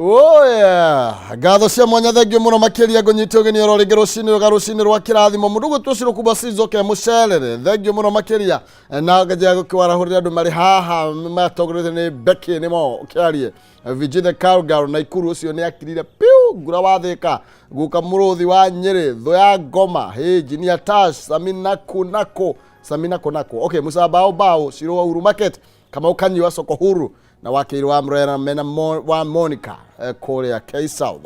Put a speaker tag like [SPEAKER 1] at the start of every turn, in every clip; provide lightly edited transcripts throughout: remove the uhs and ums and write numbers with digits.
[SPEAKER 1] Oh yeah. Ngatho cia mwanya, thengio muno makiria. Ngũnyite ũgeni oro rĩngĩ rũcinĩ rũga rũcinĩ rwa kĩrathimo. Mũndũ gwĩtwo Ciro kuma Cizoke mũcerere, thengio mũno makĩria. Na ngajia gũkĩwarahũrĩra andũ marĩ haha matongoretio nĩ Becky nĩmo kĩarie Vijithe Calgar na Ikuru ũcio nĩ akirire piu ngura wathĩka guka mũrũthi wa Nyĩrĩ thũ ya ngoma hey, Engineer Tash Samina Kunako Samina Kunako, okay, Musa Bao Bao Ciro wa Uhuru Market, Kamau Kanyua soko huru na wakiri wa Mrera mena wa Monica kũrĩa K South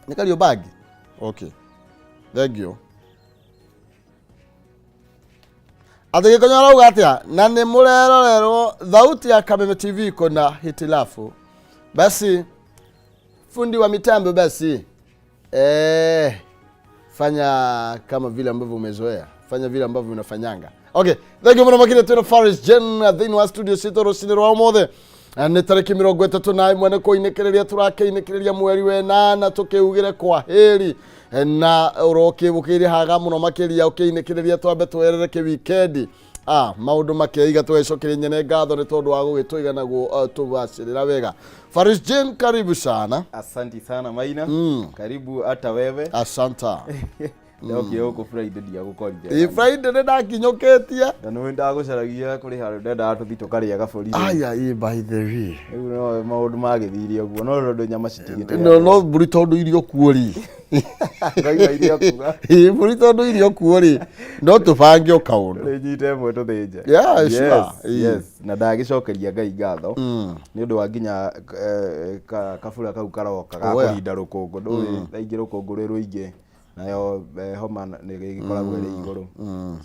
[SPEAKER 1] nĩ Kariobangi. Okay, thank you. Atĩ Gĩkonyo arauga atĩa na nĩ mũrerorerwo thauti ya Kameme TV kuna hitilafu. Basi fundi wa mitambo, basi fanya kama vile ambavyo umezoea, fanya vile ambavyo unafanyanga. Okay, thank you muno makĩria. Twĩna Faris Jen thĩinĩ wa studio citũ rũcinĩ rwa ũmũthĩ. Nĩ tarĩki 31 nĩ kũinĩkĩrĩria tũrakĩinĩkĩrĩria mweri wenana tũkĩugĩre kwa heri na ũrokĩũkĩire haga mũno makĩria ũkĩinĩkĩrĩria twambe twerere kĩwikendi maũndũ makeiga tũgĩcokeria nyene ngatho nĩ tondũ wa gũgĩtũiga na gũtũbacĩrĩra wega. Faris Jane, karibu sana.
[SPEAKER 2] Asanti sana, Maina. Karibu hata wewe.
[SPEAKER 1] Asanta.
[SPEAKER 2] Ndokire gũkũ Friday ndiagũkorire.
[SPEAKER 1] Ĩ, Friday nĩ ndakinyũkĩtie.
[SPEAKER 2] Na nĩ ndagũcaragia kũrĩ handũ ndendaga tũthiĩ tũkarĩa gabũri.
[SPEAKER 1] Aya, ĩ, by the way.
[SPEAKER 2] Rĩu no maũndũ magĩthire ũguo no tondũ nyama citigĩte.
[SPEAKER 1] No mbũri tondũ irio kuo rĩ.
[SPEAKER 2] Ngoiga irio kuga.
[SPEAKER 1] Ĩ, mbũri tondũ irio kuo rĩ, no tũbange o kaũndũ.
[SPEAKER 2] Rĩ nyite ĩmwe tũthĩnje.
[SPEAKER 1] Yeah, sure.
[SPEAKER 2] Yes, yes. Na ndagĩcokeria Ngai ngatho nĩ ũndũ wa nginya kabura kau karoka ga kũrinda rũkũngũ. Ndũĩ thaa ingĩ rũkũngũ rwĩ rũingĩ nayo homa nĩ ĩgĩkoragwo ĩrĩ igũrũ,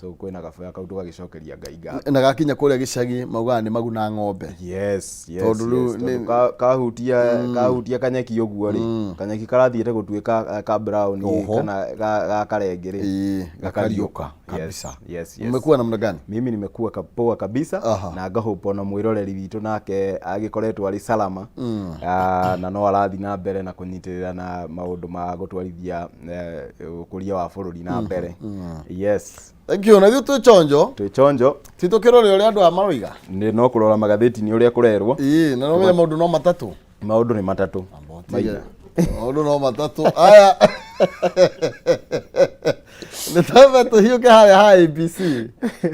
[SPEAKER 2] so kwĩna gabura kau tũgagĩcokeria Ngai ngatho.
[SPEAKER 1] Na gakinya kũrĩa gĩcagi maugaga nĩ maguna ng'ombe.
[SPEAKER 2] Yes.
[SPEAKER 1] Tondũ rĩu
[SPEAKER 2] Tondũ kahutia kanyeki ũguo rĩ, kanyeki karathiĩte gũtuĩka ka brown kana ga karenge rĩ,
[SPEAKER 1] gakariũka.
[SPEAKER 2] Yes.
[SPEAKER 1] Kabisa.
[SPEAKER 2] Yes.
[SPEAKER 1] Umekuwa namna gani?
[SPEAKER 2] Mimi nimekuwa poa kabisa. Na ngahope ona mwĩroreri witũ nake agĩkoretwo arĩ salama. Na no arathiĩ na mbere na kũnyitĩrĩra na maũndũ ma gũtwarithia ũkũria wa bũrũri na mbere. Yes.
[SPEAKER 1] Thank you. Na ithuĩ twĩ chonjo.
[SPEAKER 2] Twĩ chonjo.
[SPEAKER 1] Ti tũkĩrore ũrĩa andũ aya maroiga.
[SPEAKER 2] Nĩ no kũrora magathĩti nĩ ũrĩa kũrerwo.
[SPEAKER 1] Ĩĩ, na no menye maũndũ no matatũ.
[SPEAKER 2] Maũndũ nĩ matatũ, Maina.
[SPEAKER 1] Maũndũ no matatũ. Aya, nĩ twambe tũhiũke harĩa ha ABC,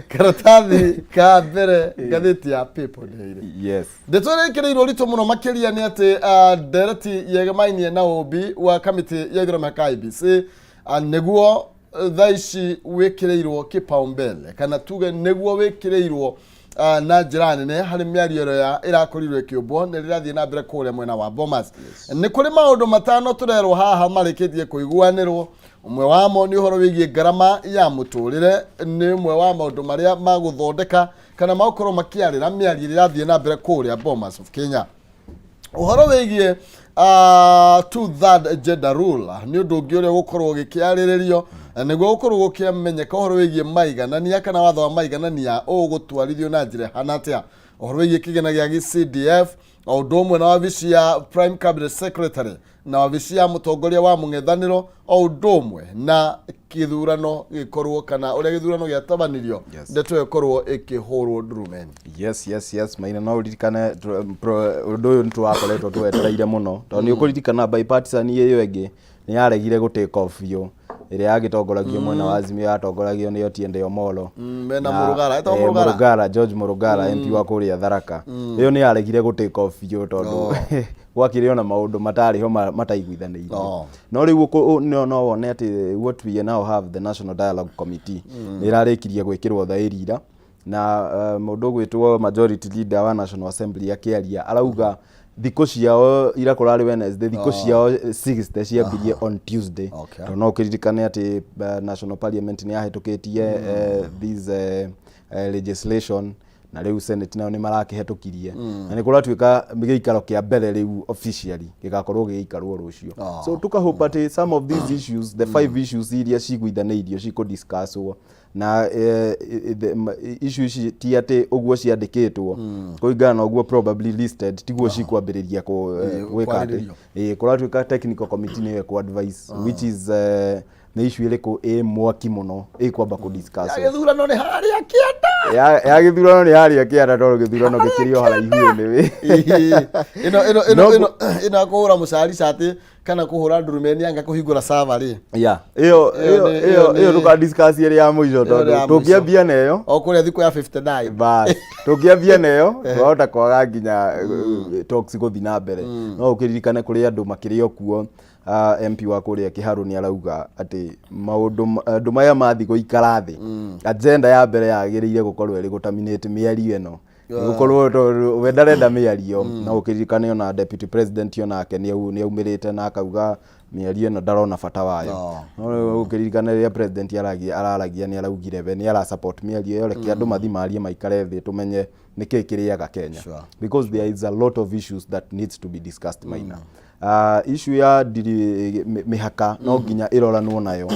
[SPEAKER 1] karatathi ka mbere, ngathĩti ya People Daily. Ndeto ĩrĩa ĩkĩrĩirwo ũritũ mũno makĩria nĩ atĩ ndereti yegemainie na ũmbi wa kamĩtĩ ya ithurano mĩhaka IEBC nĩguo thaa ici wĩkĩrĩirwo kipaumbele, kana tuge nĩguo wĩkĩrĩirwo na njĩra nene harĩ mĩario ĩrĩa ĩrakorirwo ĩkĩũmbwo nĩ rĩrathiĩ na mbere kũrĩa mwena wa Bomas. Nĩ kũrĩ maũndũ matano tũrerwo haha marĩkĩtie kũiguanĩrwo. Ũmwe wamo nĩ ũhoro wĩgiĩ ngarama ya mũtũrĩre, nĩ ũmwe wa maũndũ marĩa magũthondeka kana magũkorwo makĩarĩra mĩario ĩrĩa ĩrathiĩ na mbere kũrĩa Bomas of Kenya. Ũhoro wĩgiĩ two third gender rule nĩ ũndũ ũngĩ ũrĩa ũgũkorwo ũgĩkĩarĩrĩrio nĩguo gũkorwo gũkĩmenyeka ũhoro wĩgiĩ maiganania kana watho wa maiganania ũgũtwarithio na njĩra ĩhana atĩa. Ũhoro wĩgiĩ kĩgĩna gĩa CDF o ũndũ ũmwe na wabici ya Prime Cabinet Secretary na wabici ya mũtongoria wa mũng'ethanĩro o ũndũ ũmwe na kĩthurano gĩkorwo kana ũrĩa gĩthurano gĩatabanirio, ndeto ĩyo ĩkorwo ĩkĩhũrwo ndurumeni.
[SPEAKER 2] Yes, Maina, no ũririkane ũndũ ũyũ nĩ tũrakoretwo twetereire mũno tondũ nĩ ũkũririkana bipartisan ĩyo ĩngĩ nĩ yaregire gũ take off biũ, ĩrĩa yagĩtongoragio mwena wa Azimio, yatongoragio nĩ Otiende Omollo.
[SPEAKER 1] Mena Mũrugara, etagwo Mũrugara?
[SPEAKER 2] Mũrugara, George Mũrugara, MP wa kũrĩa Tharaka. Ĩyo nĩ yaregire gũ take off biũ tondũ gwakĩrĩ ona maũndũ matarĩ ho mataiguithanĩirio. No rĩu no wone atĩ what we now have, the National Dialogue Committee, nĩ ĩrarĩkirie gwĩkĩrwo thaĩri ira na mũndũ ũgwĩtwo majority leader wa National Assembly akĩaria arauga thikũ ciao ira kũrarĩ Wednesday, thikũ ciao 60 ciambirie on Tuesday. Tondũ no ũkĩririkane atĩ National Parliament nĩ yahĩtũkĩtie this legislation na rĩu Senate nayo nĩ marakĩhetũkirie na nĩ kũratuĩka gĩikaro kĩa mbere rĩu officially gĩgakorwo gĩgĩikarwo rũciũ. So tukahope atĩ some of these issues, the five issues iria ciguithanĩirio cikũ na issue ici ti atĩ ũguo ciandĩkĩtwo kũringana na ũguo probably listed tiguo cikwambĩrĩria gwĩka atĩ
[SPEAKER 1] kwarĩrĩrio.
[SPEAKER 2] Ĩ, kũratuĩka technical committee nĩyo ĩkũ advice, which is Nĩ issue ĩrĩkũ ĩ mwaki mũno ĩkwamba kũ discuss?
[SPEAKER 1] Ya gĩthurano nĩ harĩa kĩanda.
[SPEAKER 2] Ya gĩthurano nĩ harĩa kĩanda, tondũ gĩthurano gĩkĩrĩ o haraihu anyway.
[SPEAKER 1] Ĩno ĩno ĩno ĩno ĩno ya kũhũra mũcari cati kana kũhũra ndurumeni anga kũhingũra sava rĩ.
[SPEAKER 2] Ya, ĩyo
[SPEAKER 1] Ĩyo
[SPEAKER 2] ĩyo
[SPEAKER 1] ĩyo
[SPEAKER 2] ĩyo ĩyo ndũka discuss ĩrĩ ya mũico,
[SPEAKER 1] Ĩyo nĩ
[SPEAKER 2] tondũ
[SPEAKER 1] ya mũico.
[SPEAKER 2] tũngĩambia na ĩyo
[SPEAKER 1] O kũrĩa thikũ ya 59.
[SPEAKER 2] Bas, tũngĩambia na ĩyo twahota kwaga nginya talks gũthiĩ na mbere. No ũkĩririkane kũrĩ andũ makĩrĩ o kuo, MP wa kũrĩa Kĩharũ nĩ arauga atĩ maũndũ andũ maya mathiĩ gũikara thĩ, agenda ya mbere yagĩrĩire gũkorwo ĩrĩ gũterminate mĩario ĩno, gũkorwo tondũ we ndarenda mĩario. No ũkĩririkane ona deputy president onake nĩ aumĩrĩte na akauga mĩario ĩno ndarona bata wayo. No rĩu ũkĩririkane rĩrĩa president araragia nĩ araugire we nĩ ara support mĩario ĩyo, reke andũ mathi marie, maikare thĩ, tũmenye nĩkĩ kĩrĩaga Kenya, because there is a lot of issues that needs to be discussed. Maina, issue ya ndiri mĩhaka no nginya ĩroranwo nayo,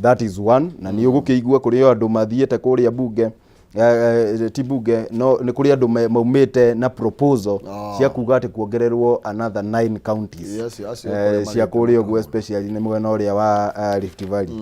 [SPEAKER 2] that is one. Na nĩ ũgũkĩigua kũrĩ o andũ mathiĩte kũrĩa bunge, ti bunge, no nĩ kũrĩ andũ maumĩte na proposal cia kuga atĩ kuongererwo another nine counties.
[SPEAKER 1] Yes, acio kũrĩa
[SPEAKER 2] cia
[SPEAKER 1] magĩte
[SPEAKER 2] kũrĩa ũguo, especially nĩ mwena ũrĩa wa Rift Valley.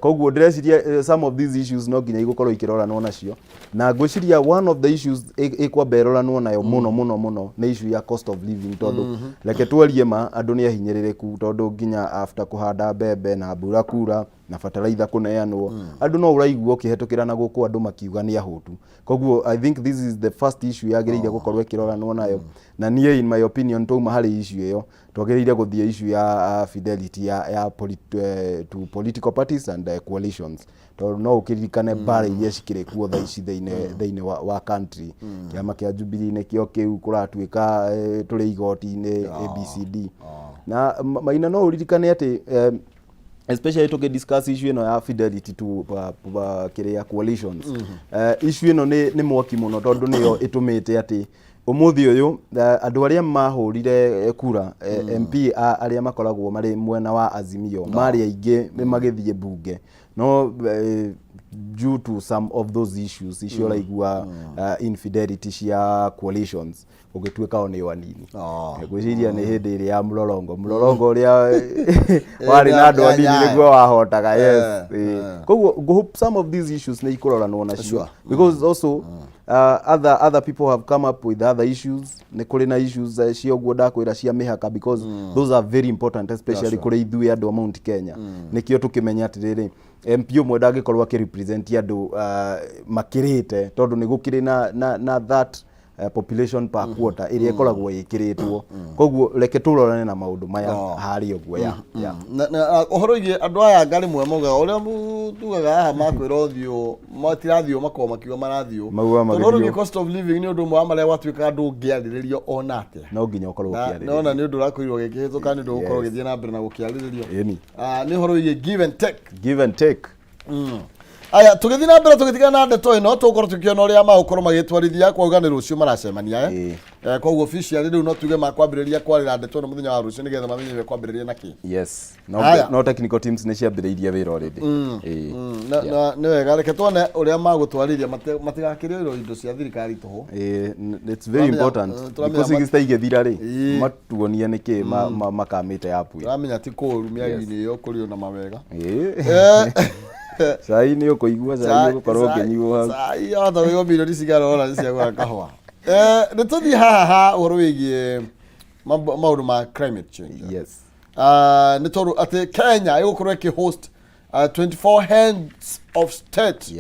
[SPEAKER 2] Koguo ndĩreciria some of these issues no nginya igũkorwo ikĩroranwo nacio, na ngwĩciria one of the issues ĩkwamba ĩroranwo nayo mũno mũno mũno nĩ issue ya cost of living, tondũ reke twarie ma, andũ nĩ ahinyĩrĩrĩku, tondũ nginya after kũhanda mbembe na mbura kura na bataraitha kũneanwo, andũ no ũraigua ũkĩhetũkĩra na gũkũ andũ makiuga nĩ ahũtu. Koguo I think this is the first issue yagĩrĩire gũkorwo ĩkĩroranwo nayo. Na niĩ, in my opinion, twauma harĩ issue ĩyo, twagĩrĩire gũthiĩ issue ya fidelity ya to political parties and coalitions, tondũ no ũkĩririkane mbara iria cikĩrĩ kuo thaa ici thĩinĩ wa country. Kĩama kĩa Jubilee nĩkĩo kĩu kũratuĩka tũrĩ igoti-inĩ ABCD na Maina, no ũririkane atĩ especially tũkĩ discuss issue ĩno ya fidelity to kĩrĩa coalitions, issue ĩno nĩ mwaki mũno, tondũ nĩyo ĩtũmĩte atĩ ũmũthĩ ũyũ andũ arĩa mahũrire kura, MP arĩa makoragwo marĩ mwena wa Azimio marĩ aingĩ nĩ magĩthiĩ bunge, no due to some of those issues icio ũraigua, infidelity cia coalitions, ũgĩtuĩka o nĩo anini. Ngwĩciria nĩ hĩndĩ ĩrĩa ya mũrorongo ũrĩa warĩ na andũ anini nĩguo wahotaga, yes. Koguo ngũ-hope some of these issues nĩ ikũroranwo nacio, because also other people have come up with other issues. Nĩ kũrĩ na issues cia ũguo ndakwĩra cia mĩhaka, because those are very important, especially kũrĩ ithuĩ andũ a Mount Kenya. Nĩkĩo tũkĩmenya atĩrĩrĩ, MP ũmwe ndangĩkorwo akĩrepresent andũ makĩrĩte, tondũ nĩ gũkĩrĩ na that population per quarter ĩrĩa ĩkoragwo ĩkĩrĩtwo. Koguo reke tũrorane na maũndũ maya harĩa ũguo ya.
[SPEAKER 1] Na ũhoro wĩgiĩ andũ aya nga rĩmwe maugaga ũrĩa tugaga haha makwĩra ũthiũ matirathiũ, makoragwo makiuga marathiũ.
[SPEAKER 2] Maugaga
[SPEAKER 1] Tondũ ũhoro
[SPEAKER 2] magĩthiũ.
[SPEAKER 1] wĩgiĩ cost of living nĩ ũndũ ũmwe wa marĩa gwatuĩka andũ ũngĩarĩrĩrio ona atĩa.
[SPEAKER 2] No nginya ũkorwo
[SPEAKER 1] Na
[SPEAKER 2] ũkĩarĩrĩria.
[SPEAKER 1] nona nĩ ũndũ ũrakorirwo gĩkĩhĩtũka, nĩ ũndũ ũgũkorwo ũgĩthiĩ na mbere na gũkĩarĩrĩrio.
[SPEAKER 2] Ĩni.
[SPEAKER 1] Nĩ ũhoro wĩgiĩ give and take.
[SPEAKER 2] Give and take.
[SPEAKER 1] Aya, tũgĩthiĩ na mbere, tũgĩtigana na ndeto ĩno, tũgũkorwo tũkĩona ũrĩa magũkorwo magĩtwarithia kwauga nĩ rũciũ maracemania, eh? Koguo officially rĩu no tuge makwambĩrĩria kwarĩra ndeto ĩno mũthenya wa rũciũ, nĩgetha mamenye mekwambĩrĩria na kĩ.
[SPEAKER 2] Yes, no,
[SPEAKER 1] Haya.
[SPEAKER 2] no technical teams nĩ ciambĩrĩirie wĩra already. Ĩĩ.
[SPEAKER 1] Na nĩ wega, reke tuone ũrĩa magũtwarithia matigakĩrĩrwo indo cia thirikari tũhũ.
[SPEAKER 2] Ĩĩ, it's very important.
[SPEAKER 1] Tũramenya
[SPEAKER 2] Thikũ cigĩta igĩthira rĩ, matuonie nĩkĩ makamĩte up with.
[SPEAKER 1] Tũramenya ti kũũru mĩario-inĩ ĩyo kũrĩ ona mawega.
[SPEAKER 2] Ĩĩ. Cai nĩ ũkũigua, cai ũgũkorwo ũkĩnyuo hau.
[SPEAKER 1] Cai wahota kũigua milioni cigana ũna nĩ ciagũra kahũa. Nĩ tũthiĩ haha ha ũhoro wĩgiĩ maũndũ ma climate change. Nĩ tondũ atĩ Kenya ĩgũkorwo ĩkĩhost 24 heads of state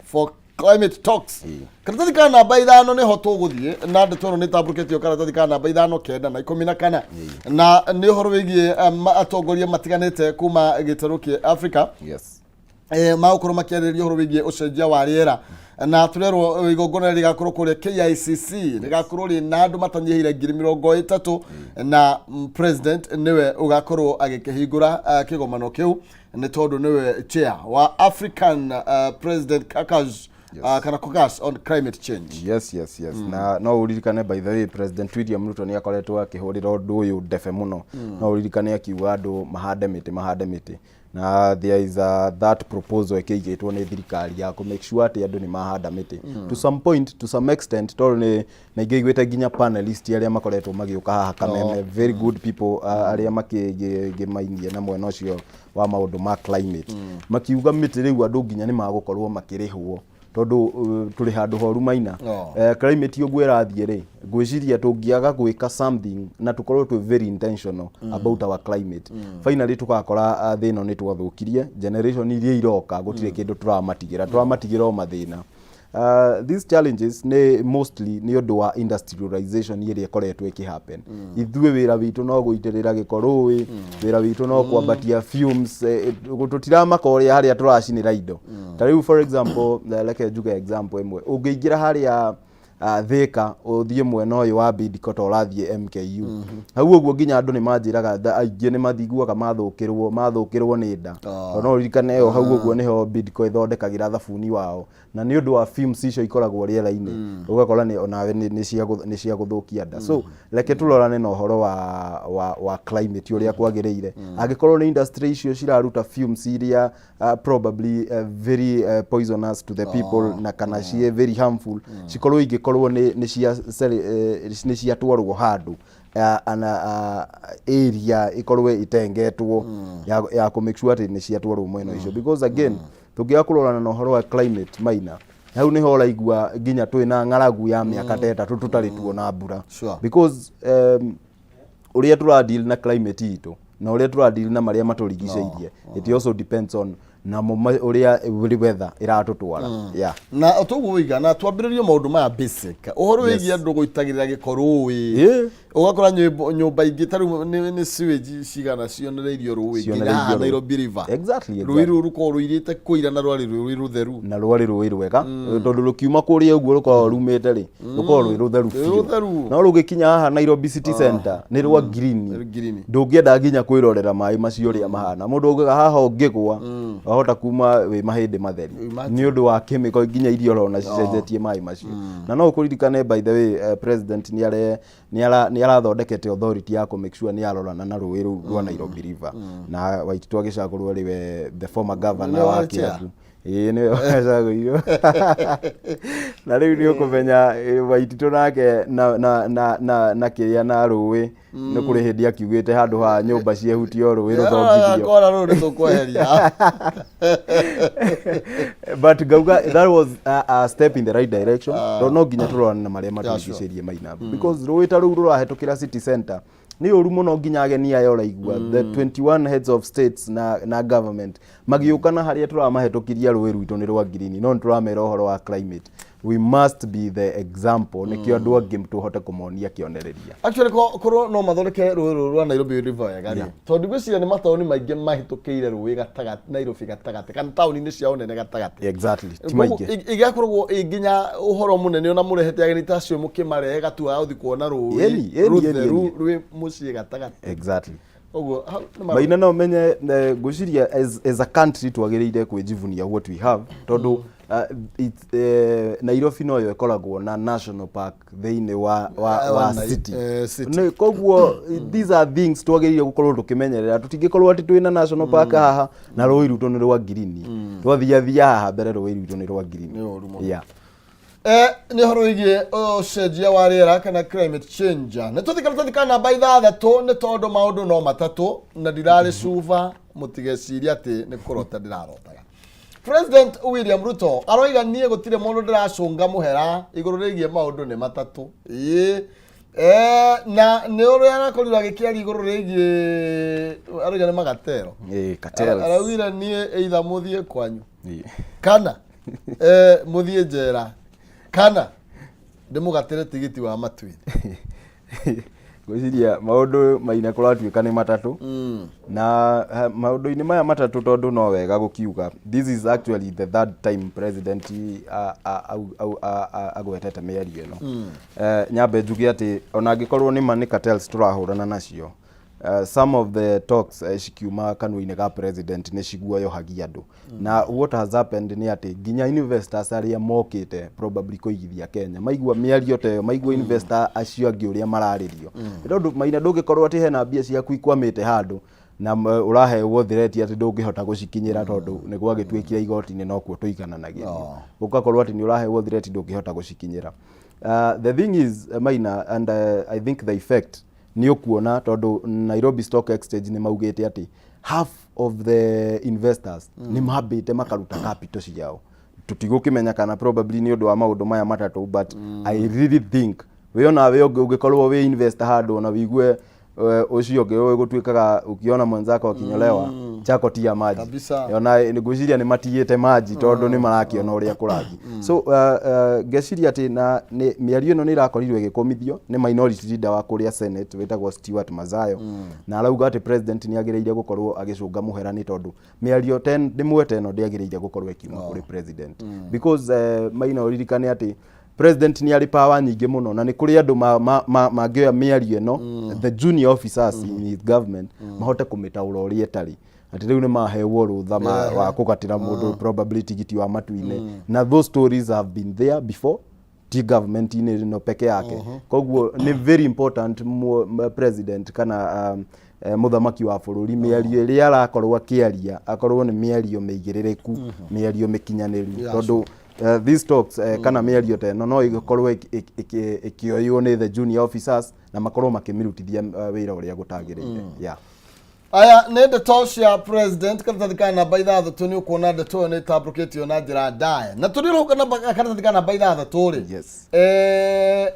[SPEAKER 1] for climate talks. Karatathi ka namba 5 nĩho tũgũthiĩ na ndeto ĩno nĩ ĩtambũrũkĩtio, karatathi ka namba 5, 9 na 14, na nĩ ũhoro wĩgiĩ atongoria matiganĩte kuma gĩtarũ kĩa Africa magũkorwo makĩarĩrĩria ũhoro wĩgiĩ ũcenjia wa rĩera, na tũrerwo igongona rĩgakorwo kũrĩa KICC, rĩgakorwo rĩ na andũ matanyihĩire 30,000, na president nĩwe ũgakorwo agĩkĩhingũra kĩgomano kĩu, nĩ tondũ nĩwe chair wa African President Caucus, kana Caucus on Climate Change.
[SPEAKER 2] Yes, na no ũririkane, by the way, President William Ruto nĩ akoretwo akĩhũrĩra ũndũ ũyũ ndebe mũno. No ũririkane akiuga andũ mahande mĩtĩ, mahande mĩtĩ. Na there is a, that proposal ĩkĩigĩtwo nĩ thirikari ya kũ make sure atĩ andũ nĩ mahanda mĩtĩ to some point, to some extent, tondũ nĩ na ingĩiguĩte nginya panelist arĩa makoretwo magĩũka haha Kameme, very good people, arĩa makĩgĩmainie na mwena ũcio wa maũndũ ma climate, makiuga mĩtĩ rĩu andũ nginya nĩ magũkorwo makĩrĩhwo tondũ tũrĩ handũ horu maina. Climate ũguo ĩrathiĩ rĩ, ngwĩciria tũngĩaga gwĩka something na tũkorwo twĩ very intentional about our climate, finally tũgakora thĩ ĩno nĩ twathũkirie. Generation iria iroka gũtirĩ kĩndũ tũramatigĩra, tũramatigĩra o mathĩna. These challenges nĩ mostly nĩ ũndũ wa industrialization ĩrĩa ĩkoretwo ĩkĩ happen. Ithuĩ wĩra witũ no gũitĩrĩra gĩko rũĩ, wĩra witũ no kwambatia fumes, tũtiramaka ũrĩa harĩa tũracinĩra indo. Ta rĩu, for example, reke njuge example ĩmwe. Ũngĩingĩra harĩa Thika ũthiĩ mwena ũyũ wa Bidco ta ũrathiĩ MKU hau ũguo, nginya andũ nĩ manjĩraga aingĩ nĩ mathiguaga mathũkĩrwo nĩ nda. Tondũ no ũririkane ĩyo hau ũguo nĩho Bidco ĩthondekagĩra thabuni wao, na nĩ ũndũ wa fumes icio ikoragwo rĩera-inĩ, ũgakora nĩ onawe nĩ cia gũthũkia nda. So reke tũrorane na ũhoro wa climate ũrĩa kwagĩrĩire. Angĩkorwo nĩ industry icio ciraruta fumes iria probably very poisonous to the people na kana ciĩ very harmful, cikorwo ingĩkorwo nĩ ciatwarwo handũ ana area ĩkorwo ĩtengetwo ya kũ make sure atĩ nĩ ciatwarwo mwena ũcio, because again tũngĩaga kũrorana na ũhoro wa climate maina, hau nĩho ũraigua nginya twĩna ng'aragu ya mĩaka ta 3 tũtarĩ tuona mbura, because ũrĩa tũra deal na climate itũ na ũrĩa tũra deal na marĩa matũrigicĩirie, it also depends on namo ũrĩa weather ĩratũtwara, yeah.
[SPEAKER 1] Na toguo wĩiga na twambĩrĩrie maũndũ maya basic, ũhoro wĩgiĩ andũ gũitagĩrĩra gĩko rũĩ. Ũgakora nyũmba ingĩ ta rĩu nĩ sewage cigana cionereirio rũĩ nginya
[SPEAKER 2] Cionereirio
[SPEAKER 1] haha
[SPEAKER 2] rũĩ.
[SPEAKER 1] Nairobi River. Rũĩ rũu rũkoragwo rũirĩte kũira na rwarĩ rũĩ rũtheru.
[SPEAKER 2] Na rwarĩ rũĩ rwega, tondũ rũkiuma kũrĩa ũguo rũkoragwo rumĩte rĩ, rũkoragwo rwĩ rũtheru
[SPEAKER 1] Rwĩ
[SPEAKER 2] biũ.
[SPEAKER 1] rũtheru.
[SPEAKER 2] No rũgĩkinya haha Nairobi city center nĩ rwa green.
[SPEAKER 1] Rwĩ green.
[SPEAKER 2] Ndũngĩenda nginya kwĩrorera maĩ macio ũrĩa mahana. Mũndũ augaga haha ũngĩgwa wahota kuma wĩ mahĩndĩ matheri.
[SPEAKER 1] Imagine.
[SPEAKER 2] Nĩ ũndũ wa chemical nginya iria ũrona cicenjetie maĩ macio. Na no ũkũririkane, by the way, president nĩ arathondekete authority ya kũ make sure nĩ arorana na rũĩ rũu rwa Nairobi River, na Waititu agĩcagũrwo rĩ we the former governor
[SPEAKER 1] Nĩwe
[SPEAKER 2] wa
[SPEAKER 1] warĩ chair?
[SPEAKER 2] Kiambu. Ĩĩ, nĩwe wacagũrirwo, na rĩu nĩ ũkũmenya Waititu nake na kĩrĩa na rũĩ nĩ kũrĩ hĩndĩ akiugĩte handũ ha nyũmba ciehutio rũĩ rũthongithio.
[SPEAKER 1] Kora rũrũ nĩ tũkweheria.
[SPEAKER 2] But ngauga that was a step in the right direction, tondũ no nginya tũrorane na marĩa matũrigicĩirie maina, because rũĩ ta rũu rũrahĩtũkĩra city center nĩ ũru mũno. Nginya ageni aya ũraigua the 21 heads of states na government magĩũka na harĩa tũramahĩtũkiria rũĩ rwitũ nĩ rwa green, no nĩ tũramera ũhoro wa climate. We must be the example nĩkĩo andũ angĩ tũhote kũmonia kĩonereria.
[SPEAKER 1] Actually korwo no mathondeke rũĩ rũrũ rwa Nairobi River wega rĩ, tondũ ngwĩciria nĩ mataũni maingĩ mahĩtũkĩire rũĩ gatagatĩ, Nairobi gatagatĩ, kana taũni-inĩ ciao nene gatagatĩ.
[SPEAKER 2] Exactly, ti
[SPEAKER 1] Koguo
[SPEAKER 2] maingĩ.
[SPEAKER 1] Ĩgakoragwo ĩ nginya ũhoro mũnene ona mũrehete ageni ta acio mũkĩmarehe gatua ya gũthiĩ kuona rũĩ
[SPEAKER 2] Ĩni, ĩni, ĩni,
[SPEAKER 1] rũtheru
[SPEAKER 2] ĩni.
[SPEAKER 1] rwĩ mũciĩ gatagatĩ. Ũguo hau nĩ
[SPEAKER 2] Maina no menye, ngwĩciria as a country twagĩrĩire kwĩjivunia what we have, tondũ Nairobi noyo ĩkoragwo na national park thĩinĩ wa
[SPEAKER 1] wa
[SPEAKER 2] city.
[SPEAKER 1] City.
[SPEAKER 2] Koguo these are things twagĩrĩire gũkorwo tũkĩmenyerera. Tũtingĩkorwo atĩ twĩna national park haha na rũĩ rwitũ nĩ rwa ngirini. Twathiathia haha mbere rũĩ rwitũ nĩ rwa ngirini.
[SPEAKER 1] Nĩ ũru mũno. Nĩ ũhoro wĩgiĩ ũcenjia wa rĩera kana climate change. Nĩ tũthiĩ karatathi ka namba 6, nĩ tondũ maũndũ no matatũ na ndirarĩ cuba, mũtigecirie atĩ nĩ kũrota ndĩrarotaga. President William Ruto aroiga niĩ gũtirĩ mũndũ ndĩracũnga mũhera igũrũ rĩgiĩ maũndũ nĩ matatũ. Ĩĩ. Na nĩ ũrĩa arakorirwo agĩkĩaria igũrũ rĩgiĩ, aroiga nĩ magatero.
[SPEAKER 2] Cartels.
[SPEAKER 1] Araugire niĩ either mũthiĩ kwanyu kana mũthiĩ njera kana ndĩmũgatĩre tigiti wa matuĩ.
[SPEAKER 2] Ngwĩciria maũndũ maina kũratuĩka nĩ matatũ, na maũndũ-inĩ maya matatũ, tondũ no wega gũkiuga this is actually the third time president agwetete mĩario ĩno. Nyambe njuge atĩ ona angĩkorwo nĩ ma nĩ cartels tũrahũrana nacio, some of the talks cikiuma kanua-inĩ ga president nĩ ciguoyohagia andũ. Na what has happened nĩ atĩ nginya investors arĩa mokĩte probably kũigithia Kenya maigua mĩario ta ĩyo, maigua investor acio angĩ ũrĩa mararĩrio, tondũ maina ndũngĩkorwo atĩ hena mbia ciaku ikwamĩte handũ. Na ũraheo threat atĩ ndũngĩhota gũcikinyĩra tondũ nĩ gwagĩtuĩkire igoti-inĩ nokuo tũigananagĩrio. Gũgakorwo atĩ nĩ ũraheo threat ndũngĩhota gũcikinyĩra. The thing is, Maina, and I think the effect nĩ ũkuona tondũ Nairobi Stock Exchange nĩ maugĩte atĩ half of the investors nĩ mambĩte makaruta capital ciao. Tũtigũkĩmenya kana probably nĩ ũndũ wa maũndũ maya matatũ, but I really think we onawe ũngĩkorwo wĩ investor handũ ona wĩigue ũcio ũngĩ ũĩ gũtuĩkaga ukiona mwenzako akinyolewa chako tia maji.
[SPEAKER 1] Kabisa.
[SPEAKER 2] Ona ngwĩciria nĩ matigĩte maji tondũ nĩ marakĩona ũrĩa kũrathiĩ. So ngeciria atĩ na nĩ mĩario ĩno nĩ ĩrakorirwo ĩgĩkũmithio nĩ minority leader wa kũrĩa Senate wĩtagwo Stewart Mazayo, na arauga atĩ president nĩ agĩrĩire gũkorwo agĩcũnga mũhera nĩ tondũ mĩario ĩmwe ta ĩno ndĩagĩrĩire gũkorwo ĩkiuma kũrĩ president, because Maina, ũririkane atĩ president nĩ arĩ power nyingĩ mũno na nĩ kũrĩ andũ mangĩoya mĩario ĩno, the junior officers in his government, mahote kũmĩtaũra ũrĩa ĩtarĩ, atĩ rĩu nĩ maheo rũtha wa kũgatĩra mũndũ probably tigiti wa matu-inĩ. Na those stories have been there before, ti government-inĩ ĩno peke yake. Koguo nĩ very important president kana mũthamaki wa bũrũri, mĩario ĩrĩa arakorwo akĩaria akorwo nĩ mĩario mĩigĩrĩrĩku, mĩario mĩkinyanĩru, tondũ these talks kana mĩario ta ĩno no ĩkorwo ĩkĩoywo nĩ the junior officers na makorwo makĩmĩrutithia wĩra ũrĩa gũtagĩrĩire, yeah.
[SPEAKER 1] Aya nĩ ndeto cia president. Karatathi ka namba 6 nĩ ũkuona ndeto ĩyo nĩ ĩtambũrũkĩtio na njĩra ndaya, na tũrĩ hau karatathi ka namba 6 rĩ,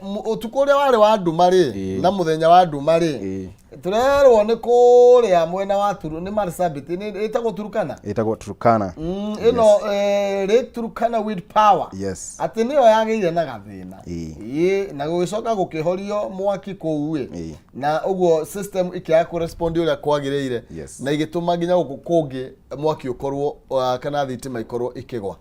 [SPEAKER 1] ũtukũ ũrĩa warĩ wa nduma rĩ, na mũthenya wa nduma rĩ, tũrerwo nĩ kũrĩa mwena wa Turu, nĩ Marsabit, nĩ ĩtagwo Turukana.
[SPEAKER 2] Ĩtagwo Turkana.
[SPEAKER 1] Ĩno Lake Turkana with power, atĩ nĩyo yagĩire na gathĩna. Ĩĩ, na gũgĩcoka gũkĩhorio mwaki kũu ĩ, na ũguo system ikĩaga kũrespond ũrĩa kwagĩrĩire, na igĩtũma nginya gũkũ kũngĩ mwaki ũkorwo kana thitima ikorwo ikĩgwa.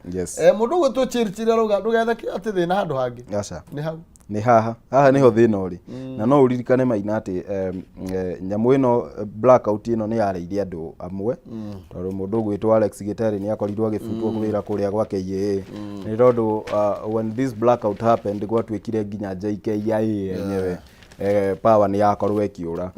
[SPEAKER 1] Mũndũ ũgwĩtwo Chirchir arauga ndũgethe atĩ thĩna handũ hangĩ.
[SPEAKER 2] Aca.
[SPEAKER 1] Nĩ hau.
[SPEAKER 2] Nĩ haha, haha nĩho thĩna ũrĩ. Na no ũririkane, Maina, atĩ nyamũ ĩno, blackout ĩno, nĩ yarĩire andũ amwe, tondũ mũndũ ũgwĩtwo Alex Gĩterĩ nĩ akorirwo agĩbutwo wĩra kũrĩa gwa KAA, nĩ tondũ when this blackout happened, gwatuĩkire nginya JKIA yenyewe power nĩ yakorwo ĩkĩũra.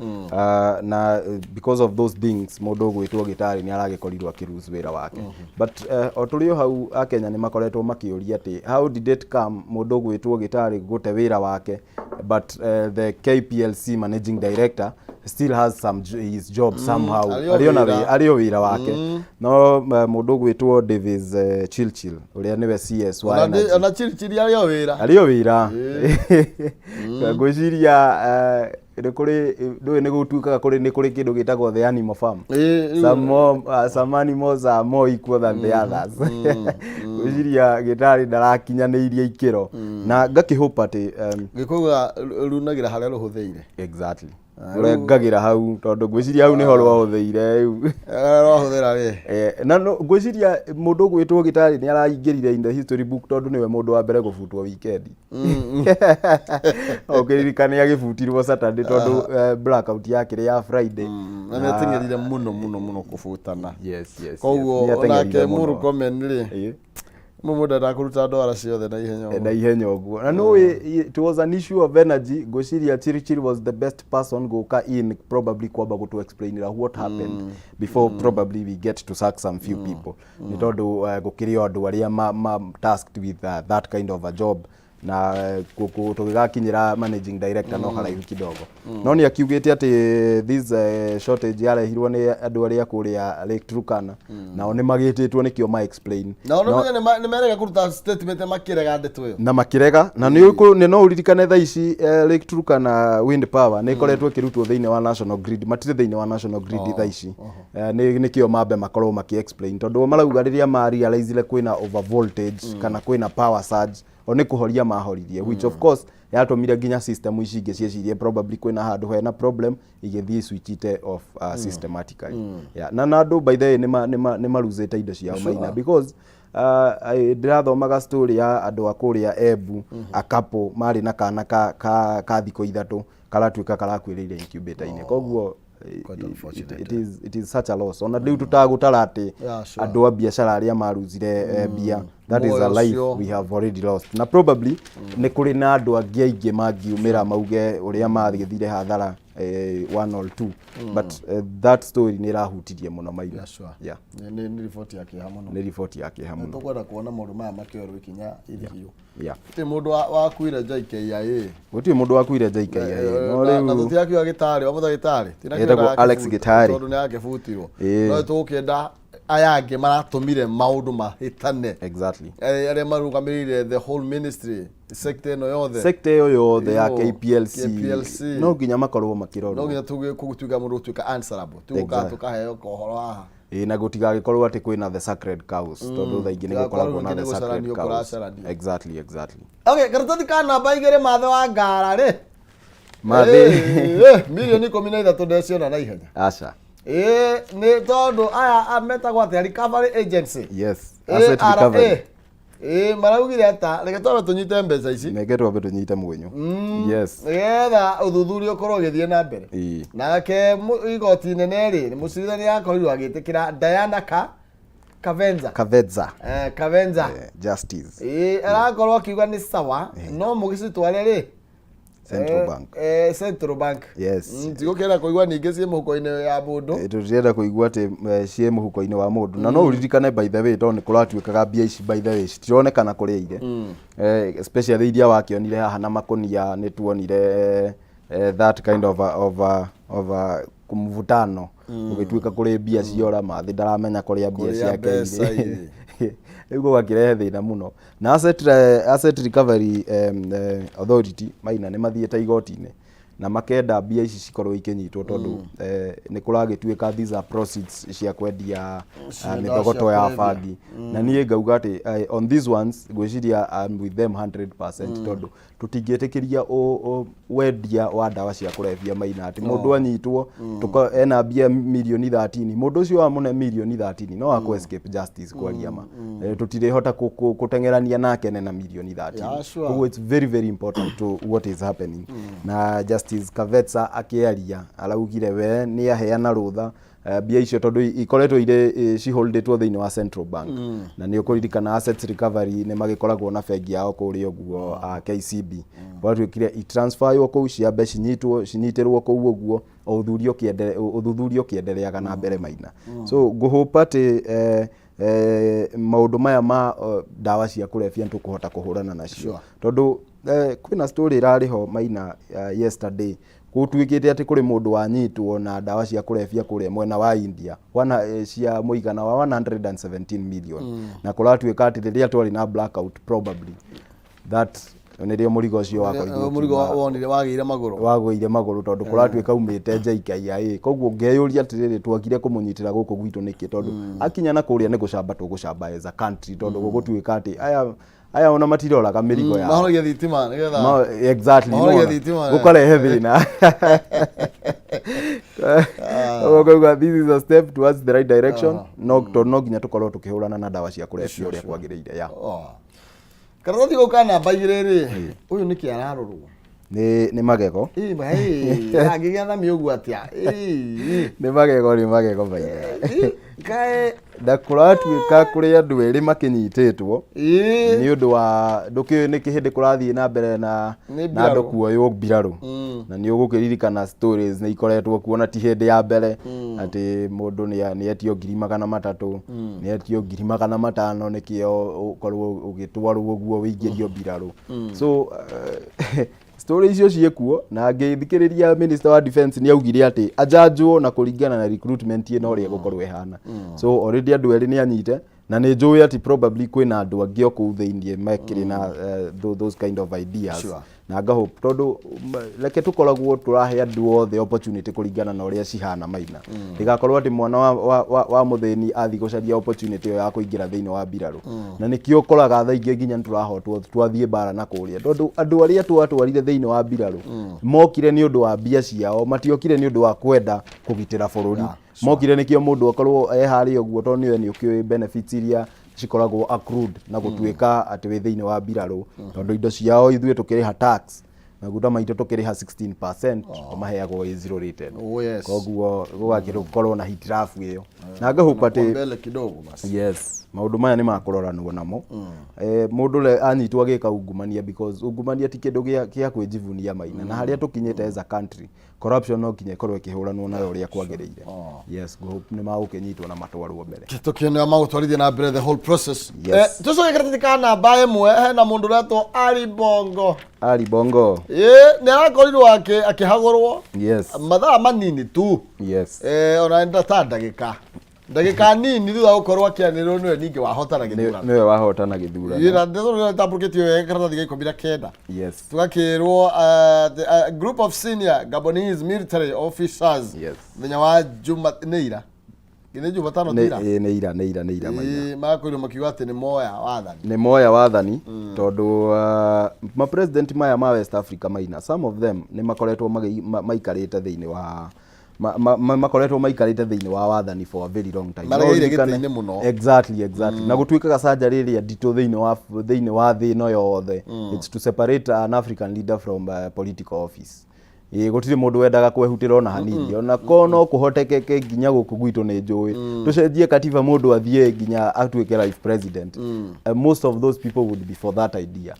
[SPEAKER 2] Na because of those things, mũndũ ũgwĩtwo Gĩtarĩ nĩ aragĩkorirwo akĩ lose wĩra wake. But o tũrĩ o hau, akenya nĩ makoretwo makĩũria atĩ how did it come mũndũ ũgwĩtwo Gĩtarĩ gũte wĩra wake, but the KPLC managing director still has his job somehow?
[SPEAKER 1] Arĩ o
[SPEAKER 2] arĩ ona
[SPEAKER 1] wĩra.
[SPEAKER 2] Arĩ o wĩra wake, no mũndũ ũgwĩtwo Davis Chirchir, ũrĩa nĩwe CS wa
[SPEAKER 1] Ona
[SPEAKER 2] Energy,
[SPEAKER 1] ona Chirchir arĩ o wĩra.
[SPEAKER 2] Arĩ o wĩra. Ngwĩciria nĩ kũrĩ, ndũĩ nĩ gũtuĩkaga kũrĩ, nĩ kũrĩ kĩndũ gĩtagwo the animal farm. Some animals are more equal than the others. Ngwĩciria Gĩtarĩ ndarakinyanĩirie ikĩro na ngakĩhope atĩ
[SPEAKER 1] Gĩkũyũ runagĩra harĩa rũhũthĩire.
[SPEAKER 2] Exactly, rũrengagĩra hau, tondũ ngwĩciria hau nĩho rwahũthĩire rĩu.
[SPEAKER 1] Rwahũthĩra rĩ.
[SPEAKER 2] Na no, ngwĩciria mũndũ ũgwĩtwo Gĩtarĩ nĩ araingĩrire in the history book tondũ nĩwe mũndũ wa mbere gũbutwo weekend. Ũkĩririkane agĩbutirwo Saturday tondũ blackout yakĩrĩ ya Friday.
[SPEAKER 1] Na nĩ ateng'erire mũno mũno mũno kũbutana.
[SPEAKER 2] Yes.
[SPEAKER 1] Koguo
[SPEAKER 2] Nĩ ateng'erire
[SPEAKER 1] onake
[SPEAKER 2] mũno.
[SPEAKER 1] Murkomen rĩ, mũndũ ndendaga kũruta ndwara ciothe na ihenya ũguo.
[SPEAKER 2] Na ihenya ũguo. Na nĩ it was an issue of energy. Ngwĩciria Chirchir was the best person gũka in probably kwamba gũtũ explainira what happened before probably we get to sack some few people, nĩ tondũ gũkĩrĩ o andũ arĩa ma tasked with that kind of a job, na tũgĩgakinyĩra managing director no haraihu kidogo. No nĩ akiugĩte atĩ this shortage yarehirwo nĩ andũ arĩa kũrĩa Lake Turkana, nao nĩ magĩtĩtwo nĩkĩo ma explain.
[SPEAKER 1] Na ona menye nĩ merega kũruta statement makĩrega ndeto ĩyo.
[SPEAKER 2] Na makĩrega, na nĩ nĩ no ũririkane thaa ici Lake Turkana wind power nĩ ĩkoretwo ĩkĩrutwo thĩinĩ wa national grid, matirĩ thĩinĩ wa national grid thaa ici. Nĩ nĩkĩo mambe makorwo makĩ explain, tondũ marauga rĩrĩa ma realize kwĩna over voltage kana kwĩna power surge, o nĩ kũhoria mahoririe, which of course yatũmire nginya system ici ingĩ ciĩcirie probably kwĩna handũ hena problem, igĩthiĩ switchite off systematically. Yeah. Na andũ, by the way, nĩ maruzĩte indo ciao, Maina, because ndĩrathomaga story ya andũ a kũrĩa Embu, a couple marĩ na kana ka thikũ 3 karatuĩka karakuĩrĩire incubator-inĩ. Koguo
[SPEAKER 1] Quite unfortunate.
[SPEAKER 2] it is such a loss. Ona rĩu tũtagũtara atĩ andũ a biacara arĩa maruzire mbia, that is a
[SPEAKER 1] Muoyo
[SPEAKER 2] life
[SPEAKER 1] ũcio.
[SPEAKER 2] we have already lost, na probably nĩ kũrĩ na andũ angĩ aingĩ mangiumĩra mauge ũrĩa magĩthire hathara. One or two, but that story nĩ ĩrahutirie mũno, Maina.
[SPEAKER 1] Yeah, sure. Nĩ riboti ya kĩeha mũno.
[SPEAKER 2] Nĩ riboti ya kĩeha mũno.
[SPEAKER 1] Tũkwenda kuona maũndũ maya makĩoerwo ikinya irihiũ. Gũtirĩ mũndũ wakuire JKIA.
[SPEAKER 2] Gũtirĩ mũndũ wakuire JKIA, no
[SPEAKER 1] Na
[SPEAKER 2] rĩu
[SPEAKER 1] tũtirakiuga gĩtarĩ wa mũndagĩtarĩ.
[SPEAKER 2] Etagwo Alex Gĩtarĩ.
[SPEAKER 1] Tondũ nĩ akĩbutirwo. No tũgũkĩenda aya angĩ maratũmire maũndũ mahĩtane. Arĩa marũgamĩrĩire the whole ministry, sector ĩno yothe.
[SPEAKER 2] Sector ĩyo yothe ya
[SPEAKER 1] Ĩno,
[SPEAKER 2] KPLC,
[SPEAKER 1] KPLC.
[SPEAKER 2] No nginya makorwo makĩrorwo.
[SPEAKER 1] No nginya gũtuĩka mũndũ gũtuĩka answerable. Ti gũka tũkaheo kohoro haha.
[SPEAKER 2] Ĩĩ, na gũtigagĩkorwo atĩ kwĩna the sacred cows, tondũ thaa ingĩ nĩ
[SPEAKER 1] Gũtigakorwo
[SPEAKER 2] gũkoragwo na
[SPEAKER 1] rĩngĩ
[SPEAKER 2] the
[SPEAKER 1] nĩ
[SPEAKER 2] sacred
[SPEAKER 1] gũcaranio
[SPEAKER 2] cows.
[SPEAKER 1] kũracaranio.
[SPEAKER 2] Exactly.
[SPEAKER 1] Okay, karatathi ka namba 2, mathe wa ngara rĩ.
[SPEAKER 2] Mathĩ.
[SPEAKER 1] Mirioni 13 ndeciona na ihenya.
[SPEAKER 2] Aca.
[SPEAKER 1] Ĩĩ, nĩ tondũ aya metagwo atĩa, recovery agency.
[SPEAKER 2] Yes, asset recovery.
[SPEAKER 1] Ĩĩ, maraugire ata reke twambe tũnyite mbeca ici.
[SPEAKER 2] Neke twambe tũnyite mwenyũ, yes.
[SPEAKER 1] Nĩgetha ũthuthuria ũkorwo ũgĩthiĩ na mbere. Nake igoti inene rĩ, mũcirithania akorirwo agĩtĩkĩra Diana Kavenza.
[SPEAKER 2] Kavedza.
[SPEAKER 1] Kavenza.
[SPEAKER 2] Justice.
[SPEAKER 1] Ĩĩ, arakorwo akiuga nĩ sawa, no mũgĩcitware rĩ
[SPEAKER 2] Central Bank.
[SPEAKER 1] Central Bank.
[SPEAKER 2] Yes.
[SPEAKER 1] Tigũkĩenda kũigua ningĩ ciĩ mũhuko-inĩ ya mũndũ.
[SPEAKER 2] Tũtirenda kũigua atĩ ciĩ mũhuko-inĩ wa mũndũ, na no ũririkane, by the way, tondũ nĩ kũratuĩkaga mbia ici, by the way, citironekana kũrĩa irĩ, especially iria wakĩonire haha na makũnia, nĩ tuonire that kind of a mvutano ũgĩtuĩka kũrĩ mbia ciora, mathĩ ndaramenya kũrĩa mbia
[SPEAKER 1] Kũrĩa
[SPEAKER 2] ciake
[SPEAKER 1] mbeca
[SPEAKER 2] irĩ. Rĩu gũgakĩrehe thĩna mũno na asset recovery authority, Maina, nĩ mathiĩte igoti-inĩ na makenda mbia ici cikorwo ikĩnyitwo, tondũ nĩ kũragĩtuĩka these are proceeds cia kwendia
[SPEAKER 1] Cia
[SPEAKER 2] mĩthogoto
[SPEAKER 1] cia
[SPEAKER 2] ya
[SPEAKER 1] kwendia.
[SPEAKER 2] bangi. Na niĩ ngauga atĩ on these ones ngwĩciria I'm with them 100%, tondũ tũtingĩtĩkĩria wendia wa ndawa cia kũrebia, Maina, atĩ mũndũ anyitwo ena mbia mirioni 13, mũndũ ũcio wamũne mirioni 13 no akũ escape justice. Kwaria ma, tũtirĩhota kũteng'erania nake nena mirioni 13. Koguo it's very very important to what is happening. Na Justice Kavetsa akĩaria araugire we nĩ aheana rũtha mbia icio, tondũ ikoretwo irĩ ciholdĩtwo thĩinĩ wa Central Bank, na nĩ ũkũririkana assets recovery nĩ magĩkoragwo na bengi yao kũrĩa ũguo, KCB. Gwatuĩkire itransferwo kũu, ciambe cinyitwo, cinyitĩrwo kũu ũguo o ũthuthuria ũkĩendereaga na mbere, Maina. So ngũhũpa atĩ maũndũ maya ma ndawa cia kũrebia nĩ tũkũhota kũhũrana nacio, tondũ kwĩna story ĩrarĩ ho, Maina, yesterday, gũtuĩkĩte atĩ kũrĩ mũndũ wanyitwo na ndawa cia kũrebia kũrĩa mwena wa India wana, cia mũigana wa 117 million, na kũratuĩka atĩ rĩrĩa twarĩ na blackout, probably that nĩrĩo mũrigo ũcio wakorirwo
[SPEAKER 1] Mũrigo wonire wagĩire magũrũ.
[SPEAKER 2] Wagũire magũrũ, tondũ kũratuĩka umĩte JKIA. Koguo ngeyũria atĩrĩrĩ, twagire kũmũnyitĩra gũkũ gwitũ nĩkĩ? Tondũ akinya na kũrĩa nĩ gũcamba tũgũcamba as a country, tondũ gũgũtuĩka atĩ aya ona matiroraga mĩrigo yao.
[SPEAKER 1] Mahoragia thitima nĩgetha
[SPEAKER 2] Exactly.
[SPEAKER 1] Mahoragia
[SPEAKER 2] Nĩwona?
[SPEAKER 1] thitima, eh.
[SPEAKER 2] Gũkarehe thĩna. Ũguo ngauga this is a step towards the right direction, no tondũ no nginya tũkorwo tũkĩhũrana na ndawa cia kũrebia ũrĩa kwagĩrĩire ya.
[SPEAKER 1] Oh. Karatathi gũka namba 2 rĩ, ũyũ nĩkĩ ararorwo?
[SPEAKER 2] Nĩ magego.
[SPEAKER 1] Ĩ, angĩgĩathamia ũguo atĩa? Ĩ,
[SPEAKER 2] Nĩ magego, Maina.
[SPEAKER 1] Ĩ, kaĩ
[SPEAKER 2] Na kũratuĩka kũrĩ andũ erĩ makĩnyitĩtwo nĩ ũndũ wa ndũkĩũĩ nĩ kĩhĩndĩ kũrathiĩ na mbere na
[SPEAKER 1] Nĩ
[SPEAKER 2] na andũ
[SPEAKER 1] mbirarũ.
[SPEAKER 2] kuoywo mbirarũ. Na nĩ ũgũkĩririkana stories nĩ ikoretwo kuona ti hĩndĩ ya mbere atĩ mũndũ nĩ etio 300,000, nĩ etio 500,000 nĩkĩo ũkorwo ũgĩtwarwo ũguo wĩingĩrio mbirarũ. So story icio ciĩkuo, na ngĩthikĩrĩria minister wa defense nĩ augire atĩ ajanjwo na kũringana na recruitment ĩno ũrĩa ĩgũkorwo ĩhana. So already andũ erĩ nĩ anyite, na nĩ njũĩ atĩ probably kwĩna andũ angĩ o kũu thĩinĩ mekĩrĩ na those kind of ideas. Na ngahope, tondũ reke tũkoragwo tũrahe andũ othe opportunity kũringana na ũrĩa cihana, Maina, ndĩgakorwo atĩ mwana wa mũthĩni athiĩ gũcaria opportunity ĩyo ya kũingĩra thĩinĩ wa mbirarũ. Na nĩkĩo ũkoraga thaa ingĩ nginya nĩtũrahotwo twathiĩ mbara na kũrĩa, tondũ andũ arĩa twatwarire thĩinĩ wa mbirarũ mokire nĩ ũndũ wa mbia ciao, matiokire nĩ ũndũ wa kwenda kũgitĩra bũrũri. Mokire nĩkĩo mũndũ akorwo e harĩa ũguo, tondũ nĩwe nĩ ũkĩũĩ benefits iria cikoragwo accrued na gũtuĩka atĩ wĩ thĩinĩ wa mbirarũ, tondũ indo ciao ithuĩ tũkĩrĩha tax, maguta maitũ tũkĩrĩha 16%, o maheagwo ĩ zero rated. Koguo gũgakĩrwo na hitilafu ĩyo, na ngahope
[SPEAKER 1] Kwa
[SPEAKER 2] atĩ
[SPEAKER 1] mbele kidogo basi.
[SPEAKER 2] Yes. Maũndũ maya nĩ makũroranwo namo. Mũndũ anyitwo agĩka ungumania, because ungumania ti kĩndũ gĩa kwĩjivunia, Maina, na harĩa tũkinyĩte as a country, corruption no nginya ĩkorwo ĩkĩhũranwo nayo ũrĩa kwagĩrĩire. Yes, ngũhope nĩ magũkĩnyitwo na matwarwo mbere.
[SPEAKER 1] Tũkĩonera magũtwarithia na mbere the whole process.
[SPEAKER 2] Yes.
[SPEAKER 1] Tũcoke karatathi ka namba 1, hena mũndũ ũretwo Ali Bongo.
[SPEAKER 2] Ali Bongo.
[SPEAKER 1] Ĩ, nĩ arakorirwo akĩhagũrwo mathaa manini tu. Ona ta ndagĩka nini thutha wa gũkorwo akĩanĩrĩrwo nĩwe ningĩ wahotana gĩthurano.
[SPEAKER 2] Nĩwe wahotana gĩthurano.
[SPEAKER 1] Na ndeto ĩrĩa ĩtambũrũkĩtio wega karatathi ga 19. Tũgakĩrwo the group of senior Gabonese military officers mũthenya wa Juma, nĩ ira, nĩ Jumatano, ti ira?
[SPEAKER 2] Ĩ, nĩ ira, nĩ ira, nĩ ira, Maina.
[SPEAKER 1] Ĩ, marakorirwo makiuga atĩ nĩ moya wathani.
[SPEAKER 2] Nĩ moya wathani, tondũ ma president maya ma West Africa, Maina, some of them nĩ makoretwo maikarĩte thĩinĩ wa makoretwo maikarĩte thĩinĩ wa wathani for a very long time.
[SPEAKER 1] Maregeire gĩtĩ-inĩ mũno.
[SPEAKER 2] Exactly. Na gũtuĩkaga surgery ĩrĩa nditũ thĩinĩ wa thĩ ĩno yothe, it's to separate an African leader from political office. Ĩ, gũtirĩ mũndũ wendaga kwehutĩra ona hanini, ona ko no kũhotekeke nginya gũkũ gwitũ nĩ njũĩ tũcenjie katiba, mũndũ athiĩ nginya atuĩke life president. Most of those people would be for that idea,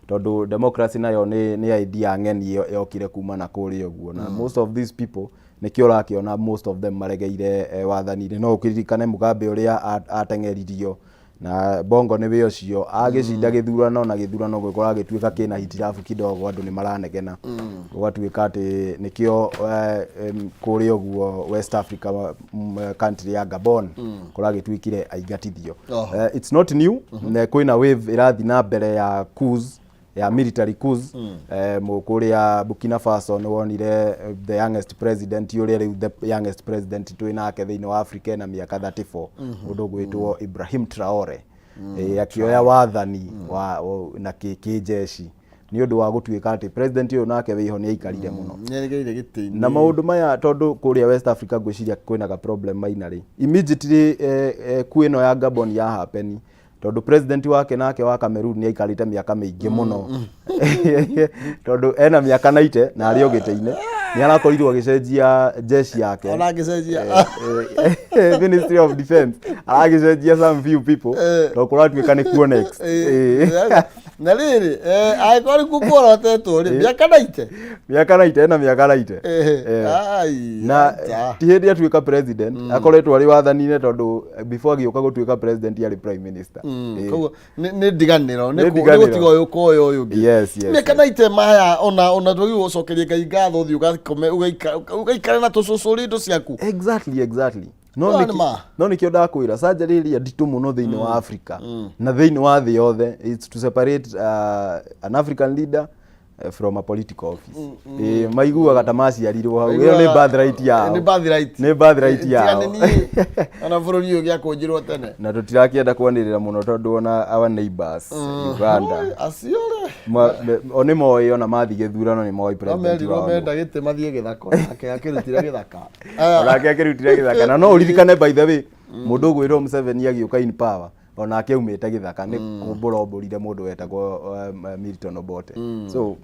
[SPEAKER 2] tondũ democracy nayo nĩ idea ng'eni yokire kuma na kũrĩa ũguo, na most of these people, nĩkĩo ũrakĩona most of them maregeire wathani-inĩ. No ũkĩririkane Mugabe ũrĩa ateng'eririo, na Bongo nĩwe ũcio agĩcinda gĩthurano, na gĩthurano gũkorwo agĩtuĩka kĩna hitilafu kidogo, andũ nĩ maranegena, gũgatuĩka atĩ nĩkĩo kũrĩa ũguo West Africa, country ya Gabon, kũragĩtuĩkire aingatithio. It's not new. Na kwĩna wave ĩrathiĩ na mbere ya coups, ya military coups. Kũrĩa Burkina Faso nĩ wonire the youngest president, ũrĩa rĩu the youngest president twĩ nake thĩinĩ wa Africa ena mĩaka 34, mũndũ ũgwĩtwo Ibrahim Traore, akĩoya wathani na kĩnjeshi nĩ ũndũ wa gũtuĩka atĩ president ũyũ nake wĩho nĩ aikarire mũno.
[SPEAKER 1] Nĩaregeire gĩtĩ-inĩ.
[SPEAKER 2] Na maũndũ maya, tondũ kũrĩa West Africa ngwĩciria kwĩna ga problem, Maina, rĩ, immediately coup ĩno ya Gabon ya happen, tondũ president wake nake wa Cameroon nĩ aikarĩte mĩaka mĩingĩ mũno, tondũ ena mĩaka 90 na arĩ o gĩtĩ-inĩ, nĩ arakorirwo agĩcenjia jeshi yake.
[SPEAKER 1] Ona agĩcenjia.
[SPEAKER 2] Ministry of Defense aragĩcenjia some few people, tondũ kũratuĩka nĩ kuo next.
[SPEAKER 1] Na rĩrĩ, angĩkorwo nĩkuo kuorotetwo rĩ, mĩaka 90.
[SPEAKER 2] Mĩaka 90, ena mĩaka 90. Na
[SPEAKER 1] Acha.
[SPEAKER 2] ti hĩndĩ atuĩka president akoretwo arĩ wathani-inĩ, tondũ before agĩũka gũtuĩka president arĩ prime minister.
[SPEAKER 1] Koguo nĩ ndiganĩro,
[SPEAKER 2] Nĩ
[SPEAKER 1] nĩ
[SPEAKER 2] ndiganĩro.
[SPEAKER 1] gũtiga ũyũ kwa ũyũ ũngĩ.
[SPEAKER 2] Yes.
[SPEAKER 1] Mĩaka 90 maya, ona twagĩrĩirwo gũcokeria Ngai ngatho, ũthiĩ ũgakome, ũgaikare na tũcũcũrĩ indo ciaku.
[SPEAKER 2] Exactly. No
[SPEAKER 1] Ĩyo nĩ ma.
[SPEAKER 2] No nĩkĩo ndakwĩra surgery ĩrĩa nditũ mũno thĩinĩ wa Africa na thĩinĩ wa thĩ yothe, it's to separate an African leader from a political office. Maiguaga ta maciarirwo hau, ĩyo nĩ birthright yao.
[SPEAKER 1] Nĩ birthright.
[SPEAKER 2] Nĩ birthright yao.
[SPEAKER 1] Tiga nĩ niĩ ona bũrũri ũyũ gĩakũnjirwo tene.
[SPEAKER 2] Na tũtirakĩenda kwanĩrĩra mũno, tondũ ona our neighbors Uganda,
[SPEAKER 1] Oi, acio rĩ,
[SPEAKER 2] o nĩ moĩ, ona mathiĩ gĩthurano nĩ moĩ
[SPEAKER 1] no
[SPEAKER 2] president
[SPEAKER 1] merirwo
[SPEAKER 2] wao.
[SPEAKER 1] menda gĩtĩ mathiĩ gĩthaka, nake akĩrutire gĩthaka.
[SPEAKER 2] Onake akĩrutire gĩthaka. Na no ũririkane, by the way, mũndũ ũgwĩrwo Museveni agĩũka in power, onake aumĩte gĩthaka, nĩ kũmbũra ombũrire mũndũ wetagwo Milton Obote. So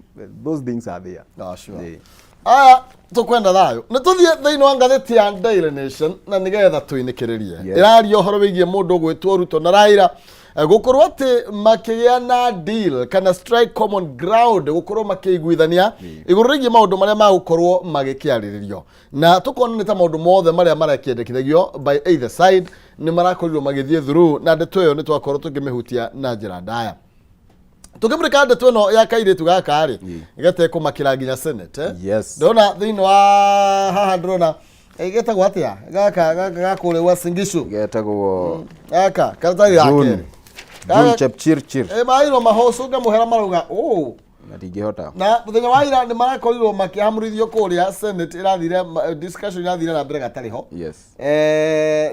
[SPEAKER 2] those things are there.
[SPEAKER 1] Ah, sure.
[SPEAKER 2] Ĩĩ.
[SPEAKER 1] Aya, tũkwenda thayũ, nĩ tũthiĩ thĩinĩ wa ngathĩti ya Daily Nation na nĩgetha tũinĩkĩrĩrie. Ĩraria ũhoro wĩgiĩ mũndũ ũgwĩtwo Ruto na Raila, gũkorwo atĩ makĩgĩa na deal kana strike common ground, gũkorwo makĩiguithania igũrũ rĩgiĩ maũndũ marĩa magũkorwo magĩkĩarĩrĩrio, na tũkona nĩ ta maũndũ mothe marĩa marakĩendekithagio by either side nĩ marakorirwo magĩthiĩ through, na ndeto ĩyo nĩ twakorwo tũkĩmĩhutia na njĩra ndaya tũkĩmũrĩka ndeto ĩno ya kairĩtu gaka rĩ getekũmakĩra nginya Senate, eh? Ndĩrona thĩinĩ wa haha, ndĩrona getagwo atĩa gaka gakũrĩa Uasin Gishu?
[SPEAKER 2] Getagwo
[SPEAKER 1] Gaka karatathi ga
[SPEAKER 2] June.
[SPEAKER 1] kerĩ.
[SPEAKER 2] June Chepchirchir.
[SPEAKER 1] Mairwo mahocunga mũhera, marauga ũ
[SPEAKER 2] Na ndingĩhota.
[SPEAKER 1] Na mũthenya wa ira nĩ marakorirwo makĩamũrithio kũrĩa Senate, ĩrathire discussion ĩrathire na mbere gatarĩ ho.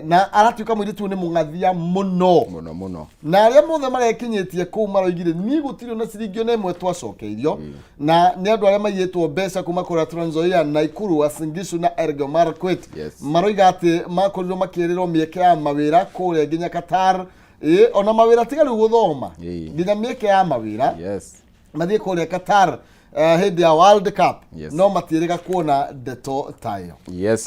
[SPEAKER 1] Na aratuĩka mũirĩtu ũyũ nĩ mũng'athia mũno.
[SPEAKER 2] Mũno mũno.
[SPEAKER 1] Na arĩa mothe marekinyĩtie kũu maroigire niĩ gũtirĩ ona ciringi ona ĩmwe twacokeirio, na nĩ andũ arĩa maiyĩtwo mbeca kuma kũrĩa Trans Nzoia, Nakuru, Uasin Gishu na Elgeyo Marakwet. Maroiga atĩ makorirwo makĩrĩrwo mĩeke ya mawĩra kũrĩa nginya Qatar, ona mawĩra tiga rĩu gũthoma, nginya mĩeke ya mawĩra mathiĩ kũrĩa Qatar. Hĩndĩ ya World Cup no matiĩrĩga kuona ndeto ta ĩyo.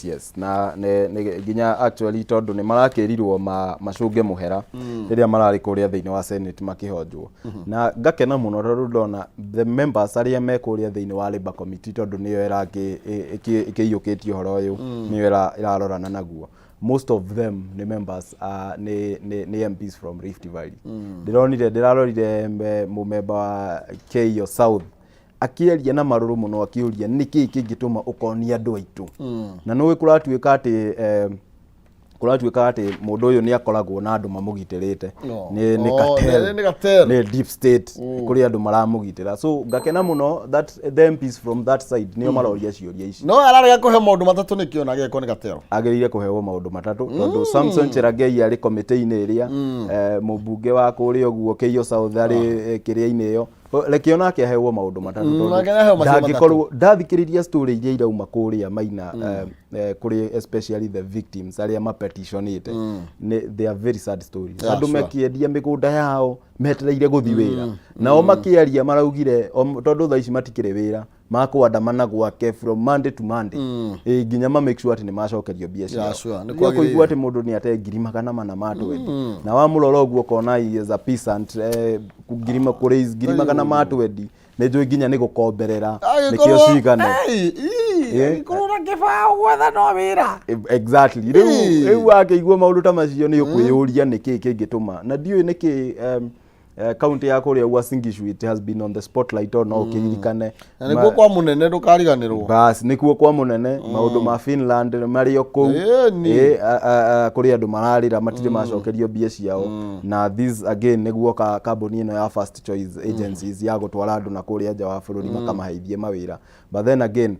[SPEAKER 2] Yes, na nĩ nginya actually tondũ nĩ marakĩrirwo macũnge mũhera rĩrĩa mararĩ kũrĩa thĩinĩ wa Senate makĩhonjwo, na ngakena mũno tondũ ndona the members arĩa me kũrĩa thĩinĩ wa Labour Committee, tondũ nĩyo ĩkĩiyũkĩtie ũhoro ũyũ, nĩyo ĩrarorana naguo. Most of them nĩ members, nĩ MPs from Rift Valley. Ndĩronire, ndĩrarorire mũmemba wa Keio South akĩaria na marũrũ mũno, akĩũria nĩkĩĩ kĩngĩtũma ũkonia andũ aitũ. Na nĩũĩ kũratuĩka atĩ mũndũ ũyũ nĩ akoragwo na andũ mamũgitĩrĩte.
[SPEAKER 1] No.
[SPEAKER 2] Nĩ
[SPEAKER 1] Oh,
[SPEAKER 2] cartel.
[SPEAKER 1] nĩ cartel.
[SPEAKER 2] Nĩ deep state, kũrĩ andũ maramũgitĩra. So ngakena mũno that the MPs from that side nĩo maroria ciũria ici.
[SPEAKER 1] No ararega kũhe maũndũ matatũ nĩkĩo na geko nĩ gatero.
[SPEAKER 2] Agĩrĩire kũhewo maũndũ matatũ tondũ Samson Cherargei arĩ komĩtĩ-inĩ ĩrĩa, mũmbunge wa kũrĩa ũguo Keio South arĩ kĩrĩa-inĩ ĩyo. Reke onake ahewo maũndũ matatũ tondũ
[SPEAKER 1] Nake aheo macio matatũ.
[SPEAKER 2] Ndangĩkorwo ndathikĩrĩria story iria irauma kũrĩa Maina, kũrĩ especially the victims arĩa mapetitionĩte, nĩ they are very sad stories. Andũ mekĩendia mĩgũnda yao metereire gũthi wĩra, nao makĩaria maraugire tondũ thaa ici matikĩrĩ wĩra, makwandamana gwake from Monday to Monday, nginya ma make sure atĩ nĩ macokerio mbia ciao.
[SPEAKER 1] Sure, nĩ
[SPEAKER 2] Rĩrĩa
[SPEAKER 1] kwagĩrĩire.
[SPEAKER 2] ũkũigua atĩ mũndũ nĩ ate 400,000 ma twendi, na wamũrora ũguo ũkona he is a peasant, ngiri kũrĩ 420,000 nĩ njũĩ nginya nĩ gũkomberera nĩkĩo cigana.
[SPEAKER 1] Angĩkorwo na kĩbaũ gwetha no wĩra.
[SPEAKER 2] Exactly, rĩu rĩu wakĩigua maũndũ ta macio nĩ ũkwĩyũria nĩkĩ kĩngĩtũma, na ndiũĩ nĩkĩ kaunti ya kũrĩa Uasin Gishu, it has been on the spotlight, no ũkĩririkane.
[SPEAKER 1] Na nĩkuo kwa mũnene, ndũkariganĩrwo.
[SPEAKER 2] Bas, nĩkuo kwa mũnene, maũndũ ma Finland marĩ o kũu.
[SPEAKER 1] Ĩni.
[SPEAKER 2] Ĩ, kũrĩ andũ mararĩra matirĩ macokerio mbia ciao. Na this again nĩguo kambuni ĩno ya First Choice Agencies ya gũtwara andũ na kũrĩa nja wa bũrũri makamaheithie mawĩra. But then again,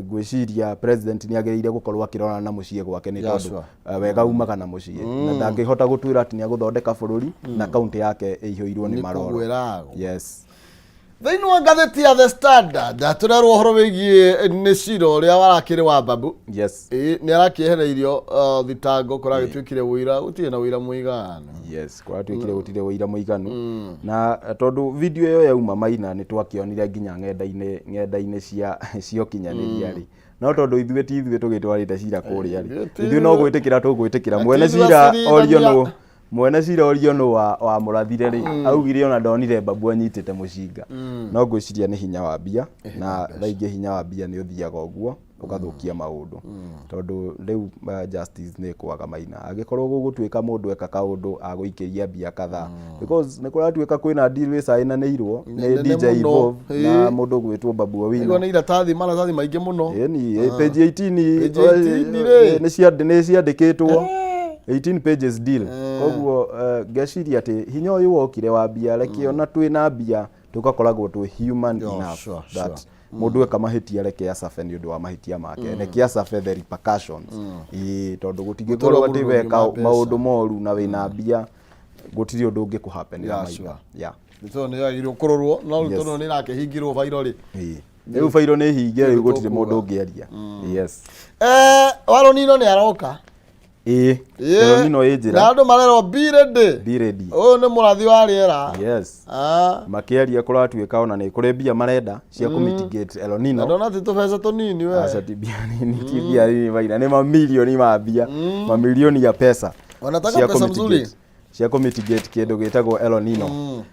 [SPEAKER 2] ngwĩciria president nĩ agĩrĩire gũkorwo akĩrora na mũciĩ gwake, nĩ tondũ wega umaga na mũciĩ, na ndangĩhota gũtwĩra atĩ nĩ agũthondeka bũrũri na kaunti yake ĩihũirwo nĩ maroro.
[SPEAKER 1] Kũgwĩra.
[SPEAKER 2] Yes.
[SPEAKER 1] Thĩinĩ wa ngathĩti ya The Standard tũrerwo ũhoro wĩgiĩ nĩ cira ũrĩa warakĩrĩ wa Babu. Ĩ, nĩ arakĩehereirio thitango, kũragĩtuĩkire ũira gũtirĩ na ũira mũiganu.
[SPEAKER 2] Yes, kũratuĩkire gũtirĩ ũira mũiganu, na tondũ video ĩyo yauma Maina nĩ twakĩonire nginya ng'enda-inĩ cia ũkinyanĩria rĩ, no tondũ ithuĩ ti ithuĩ tũgĩtwarĩte cira kũrĩa rĩ,
[SPEAKER 1] Ithuĩ ti
[SPEAKER 2] ithuĩ no gwĩtĩkĩra tũgwĩtĩkĩra.
[SPEAKER 1] Na
[SPEAKER 2] Mwene
[SPEAKER 1] ti ithuĩ
[SPEAKER 2] cira
[SPEAKER 1] acirithania.
[SPEAKER 2] orio nũ mwene cira orio nũ wamũrathire rĩ, augire ona ndonire Babu anyitĩte mũcinga. No ngwĩciria nĩ hinya wa mbia, na thaa ingĩ hinya wa mbia nĩ ũthiaga ũguo ũgathũkia maũndũ, tondũ rĩu justice nĩ kwaga Maina angĩkorwo gũgũtuĩka mũndũ eka kaũndũ agũikĩria mbia kadhaa, because nĩ kũratuĩka kwĩna deal ĩcaĩnanĩirwo nĩ
[SPEAKER 1] Nene
[SPEAKER 2] DJ
[SPEAKER 1] mũno.
[SPEAKER 2] Evolve na mũndũ ũgwĩtwo Babu Owino.
[SPEAKER 1] Igua nĩ iratathi, maratathi maingĩ mũno.
[SPEAKER 2] Ĩni, page 18.
[SPEAKER 1] Page 18 rĩ.
[SPEAKER 2] Nĩ ciandĩkĩtwo 18 pages deal. Koguo ngeciria atĩ hinya ũyũ wokire wa mbia, reke ona twĩna mbia tũgakoragwo twĩ human enough that mũndũ eka mahĩtia reke acabe nĩ ũndũ wa mahĩtia make, reke acabe the repercussions. Ĩĩ, tondũ gũtingĩkorwo atĩ
[SPEAKER 1] mũndũ
[SPEAKER 2] weka
[SPEAKER 1] ũngĩ ma mbeca.
[SPEAKER 2] Maũndũ moru na wĩna mbia gũtirĩ ũndũ ũngĩkũhapenĩra Maina. Yeah.
[SPEAKER 1] Nĩ nĩ yagĩrĩirwo kũrorwo, no rĩu tondũ nĩ ĩrakĩhingirwo bairo rĩ.
[SPEAKER 2] Ĩĩ. Rĩu bairo nĩ hinge, rĩu gũtirĩ
[SPEAKER 1] tũkuga.
[SPEAKER 2] Mũndũ ũngĩaria. Yes.
[SPEAKER 1] Waronino nĩ aroka.
[SPEAKER 2] Ĩĩ. El Nino ĩ
[SPEAKER 1] Na
[SPEAKER 2] njĩra.
[SPEAKER 1] Andũ marerwo be ready.
[SPEAKER 2] Be ready.
[SPEAKER 1] Ũyũ nĩ mũrathi wa rĩera.
[SPEAKER 2] Yes. Makĩaria kũratuĩka ona nĩ kũrĩ mbia marenda cia kũmitigate El
[SPEAKER 1] Na
[SPEAKER 2] Nino.
[SPEAKER 1] Ndona ti tũbeca tũnini we.
[SPEAKER 2] Aca, ti mbia nini, ti mbia nini Maina, nĩ mamilioni ma mbia, mamilioni ya pesa
[SPEAKER 1] Wanataka
[SPEAKER 2] cia
[SPEAKER 1] pesa mzuri.
[SPEAKER 2] Cia kũmitigate kĩndũ gĩtagwo El Nino.